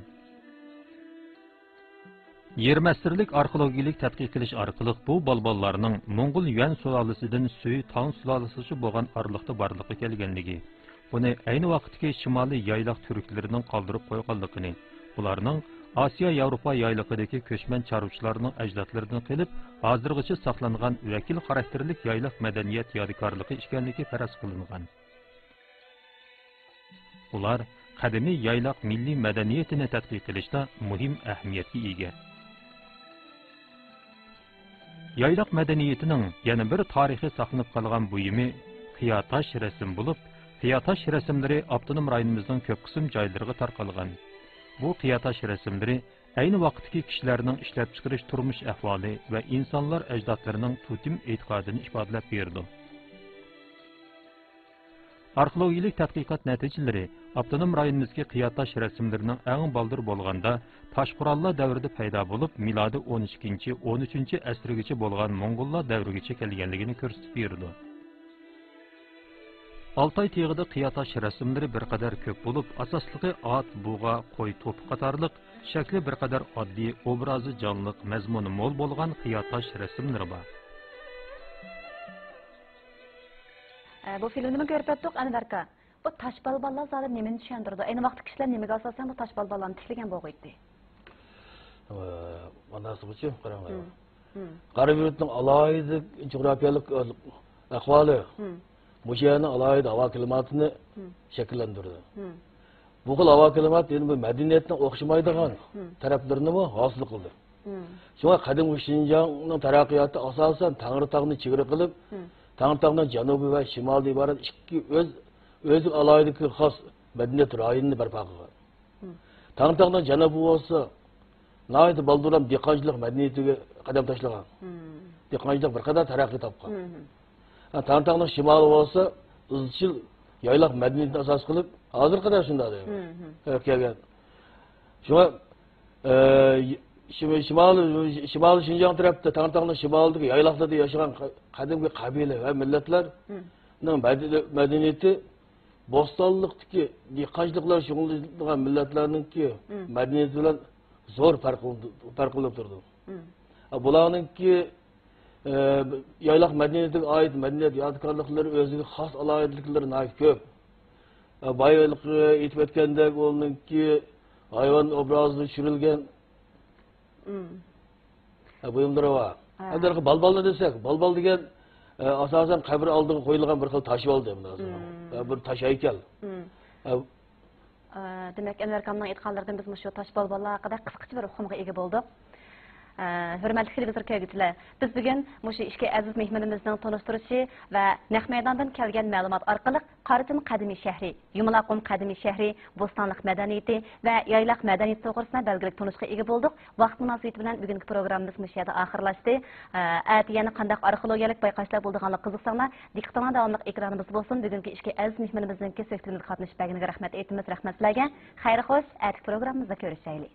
يېرىم ئەسىرلىك ئارخېئولوگىيىلىك تەتقىق قىلىش ئارقىلىق بۇ بالباللارنىڭ موڭغۇل يۈەن سۇلالىسىدىن سۈي تاڭ سۇلالىسىغىچە بولغان ئارىلىقتا بارلىققا كەلگەنلىكى، بۇنى ئەينى ۋاقىتتىكى شىمالىي يايلاق تۈركلىرىنىڭ قالدۇرۇپ قويغانلىقىنى، بۇلارنىڭ ئاسىيا ياۋروپا يايلىقىدىكى كۆچمەن چارۋىچىلارنىڭ ئەجدادلىرىدىن قېلىپ، ھازىرغىچە ساقلانغان ۋەكىل خاراكتېرلىك يايلاق مەدەنىيەت يادىكارلىقى ئىكەنلىكى پەرەز قىلىنغان. ئۇلار قەدىمىي يايلاق مىللىي مەدەنىيىتىنى تەتقىق قىلىشتا مۇھىم ئەھمىيەتكە ئىگە. يايلاق مەدەنىيىتىنىڭ يەنە بىر تارىخىي ساقلىنىپ قالغان بۇيۇمى قىيا تاش رەسىم بولۇپ، قىيا تاش رەسىملىرى ئاپتونوم رايونىمىزنىڭ كۆپ قىسىم جايلىرىغا تارقالغان. بۇ قىيا تاش رەسىملىرى ئەينى ۋاقىتتىكى كىشىلەرنىڭ ئىشلەپچىقىرىش تۇرمۇش ئەھۋالى ۋە ئىنسانلار ئەجدادلىرىنىڭ توتېم ئېتىقادىنى ئىپادىلەپ بېرىدۇ. ئارخېئولوگىيەلىك تەتقىقات نەتىجىلىرى ئاپتونوم رايونىمىزدىكى قىيا تاش رەسىملىرىنىڭ ئەڭ بالدۇر بولغاندا تاش قوراللار دەۋرىدە پەيدا بولۇپ، مىلادىي ئون ئىككىنچى، ئون ئۈچىنچى ئەسىرگىچە بولغان موڭغۇللار دەۋرىگىچە كەلگەنلىكىنى كۆرسىتىپ بېرىدۇ. ئالتاي تېغىدا قىيا تاش رەسىملىرى بىر قەدەر كۆپ بولۇپ، ئاساسلىقى ئات، بۇغا، قوي توپى قاتارلىق شەكلى بىر قەدەر ئاددىي، ئوبرازى جانلىق، مەزمۇنى مول بولغان قىيا تاش رەسىملىرى بار. ئە، بۇ فىلىمنىمۇ كۆرۈپ ئۆتتۇق، ئەنۋەر ئاكا. بۇ تاش بالباللار زادى نېمىنى چۈشەندۈرىدۇ؟ ئەينى ۋاقىتتا كىشىلەر نېمىگە ئاساسەن بۇ تاش بالباللارنى تىكلىگەن بولغىيتتى؟ ئە، مانا سىزغۇچى قاراڭلار. مم. مم. غەربىي يۇرتنىڭ ئالاھىدە جۇغراپىيەلىك ئەھۋالى، مم، مۇشۇ يەرنىڭ ئالاھىدە ھاۋا كىلىماتىنى، مم، شەكىللەندۈرىدۇ. مم. بۇ خىل ھاۋا كىلىمات يەنە بىر مەدەنىيەتنىڭ ئوخشىمايدىغان، مم، تەرەپلىرىنىمۇ ھاسىل قىلدى. مم. شۇڭا قەدىمكى شىنجاڭنىڭ تەرەققىياتى ئاساسەن تەڭرىتاغنى چېگرا قىلىپ، مم، تەڭرىتاغنىڭ جەنۇبى ۋە شىمالىدىن ئىبارەت ئىككى ئۆز، ئۆزىگە ئالاھىدىلىكى خاس مەدەنىيەت رايونىنى بەرپا قىلغان. مم. تەڭرىتاغنىڭ جەنۇبى بولسا ناھايىتى بالدۇرلام دېھقانچىلىق مەدەنىيىتىگە قەدەم تاشلىغان. مم. دېھقانچىلىق بىر قەدەر تەرەققىي تاپقان. مم. ھە، تەڭرىتاغنىڭ شىمالى بولسا ئىزچىل يايلاق مەدەنىيىتىنى ئاساس قىلىپ، ھازىرغا قەدەر شۇنداق دەيمەن. مم. ئە، كەلگەن. شۇڭا، ئە، شىم-، شىمالىي، شىمالىي شىنجاڭ تەرەپتە، تەڭرىتاغنىڭ شىمالىدىكى يايلاقلاردا ياشىغان قە-، قەدىمكى قەبىلە ۋە مىللەتلەرنىڭ، مم، مەدەنىي-، مەدەنىيىتى بوستانلىقتىكى دېھقانچىلىق بىلەن شۇغۇللىنىدىغان مىللەتلەرنىڭكى، مم، مەدەنىيىتى بىلەن زور پەرق، پەرقلىنىپ تۇرىدۇ. مم. بۇلارنىڭكى، ئە، يايلاق مەدەنىيىتىگە ئائىت مەدەنىيەت يادىكارلىقلىرى، ئۆزىگە خاس ئالاھىدىلىكلىرى ناھايىتى كۆپ. ئە، بايلىقى ئېيتىپ ئۆتكەندەك، ئۇنىڭكى ھايۋان ئوبرازى چۈشۈرۈلگەن، مم، ئە، بۇيۇملىرى بار. ھە. ئەمدى بالبالنى دېسەك، بالبال دېگەن، ئە، ئاساسەن قەبرە ئالدىغا قويۇلغان بىر خىل تاش بولدى، مم، ئە، بىر تاش ھەيكەل. مم. ئە، ئە، دېمەك، ئەنۋەر ئاكامنىڭ ئېيتقانلىرىدىن بىز مۇشۇ تاش بالباللار ھەققىدە قىسقىچە بىر ئۇقۇمغا ئىگە بولدۇق. ئە، ھۆرمەتلىك تېلېۋىزور كۆرگۈچىلەر، بىز بۈگۈن مۇشۇ ئىككى ئەزىز مېھمىنىمىزنىڭ تونۇشتۇرۇشى ۋە نەق مەيداندىن كەلگەن مەلۇمات ئارقىلىق قارىچىن قەدىمىي شەھىرى، يۇمىلاققۇم قەدىمىي شەھىرى، بوستانلىق مەدەنىيىتى ۋە يايلاق مەدەنىيىتى توغرىسىدا بەلگىلىك تونۇشقا ئىگە بولدۇق. ۋاقىت مۇناسىۋىتى بىلەن بۈگۈنكى پروگراممىمىز مۇشۇ يەردە ئاخىرلاشتى. ئە، ئەتە يەنە قانداق ئارخېئولوگىيەلىك بايقاشلار بولىدىغانلىقىغا قىزىقساڭلار، دىققىتىڭلار داۋاملىق ئېكرانىمىزدا بولسۇن. بۈگۈنكى ئىككى ئەزىز مېھمىنىمىزنىڭكى سۆھبىتىمىزگە قاتنىشىپ بەرگىنىگە رەھمەت ئېيتىمىز. رەھمەت سىلەرگە. خەير خوش، ئەتىكى پروگراممىمىزدا كۆرۈشەيلى.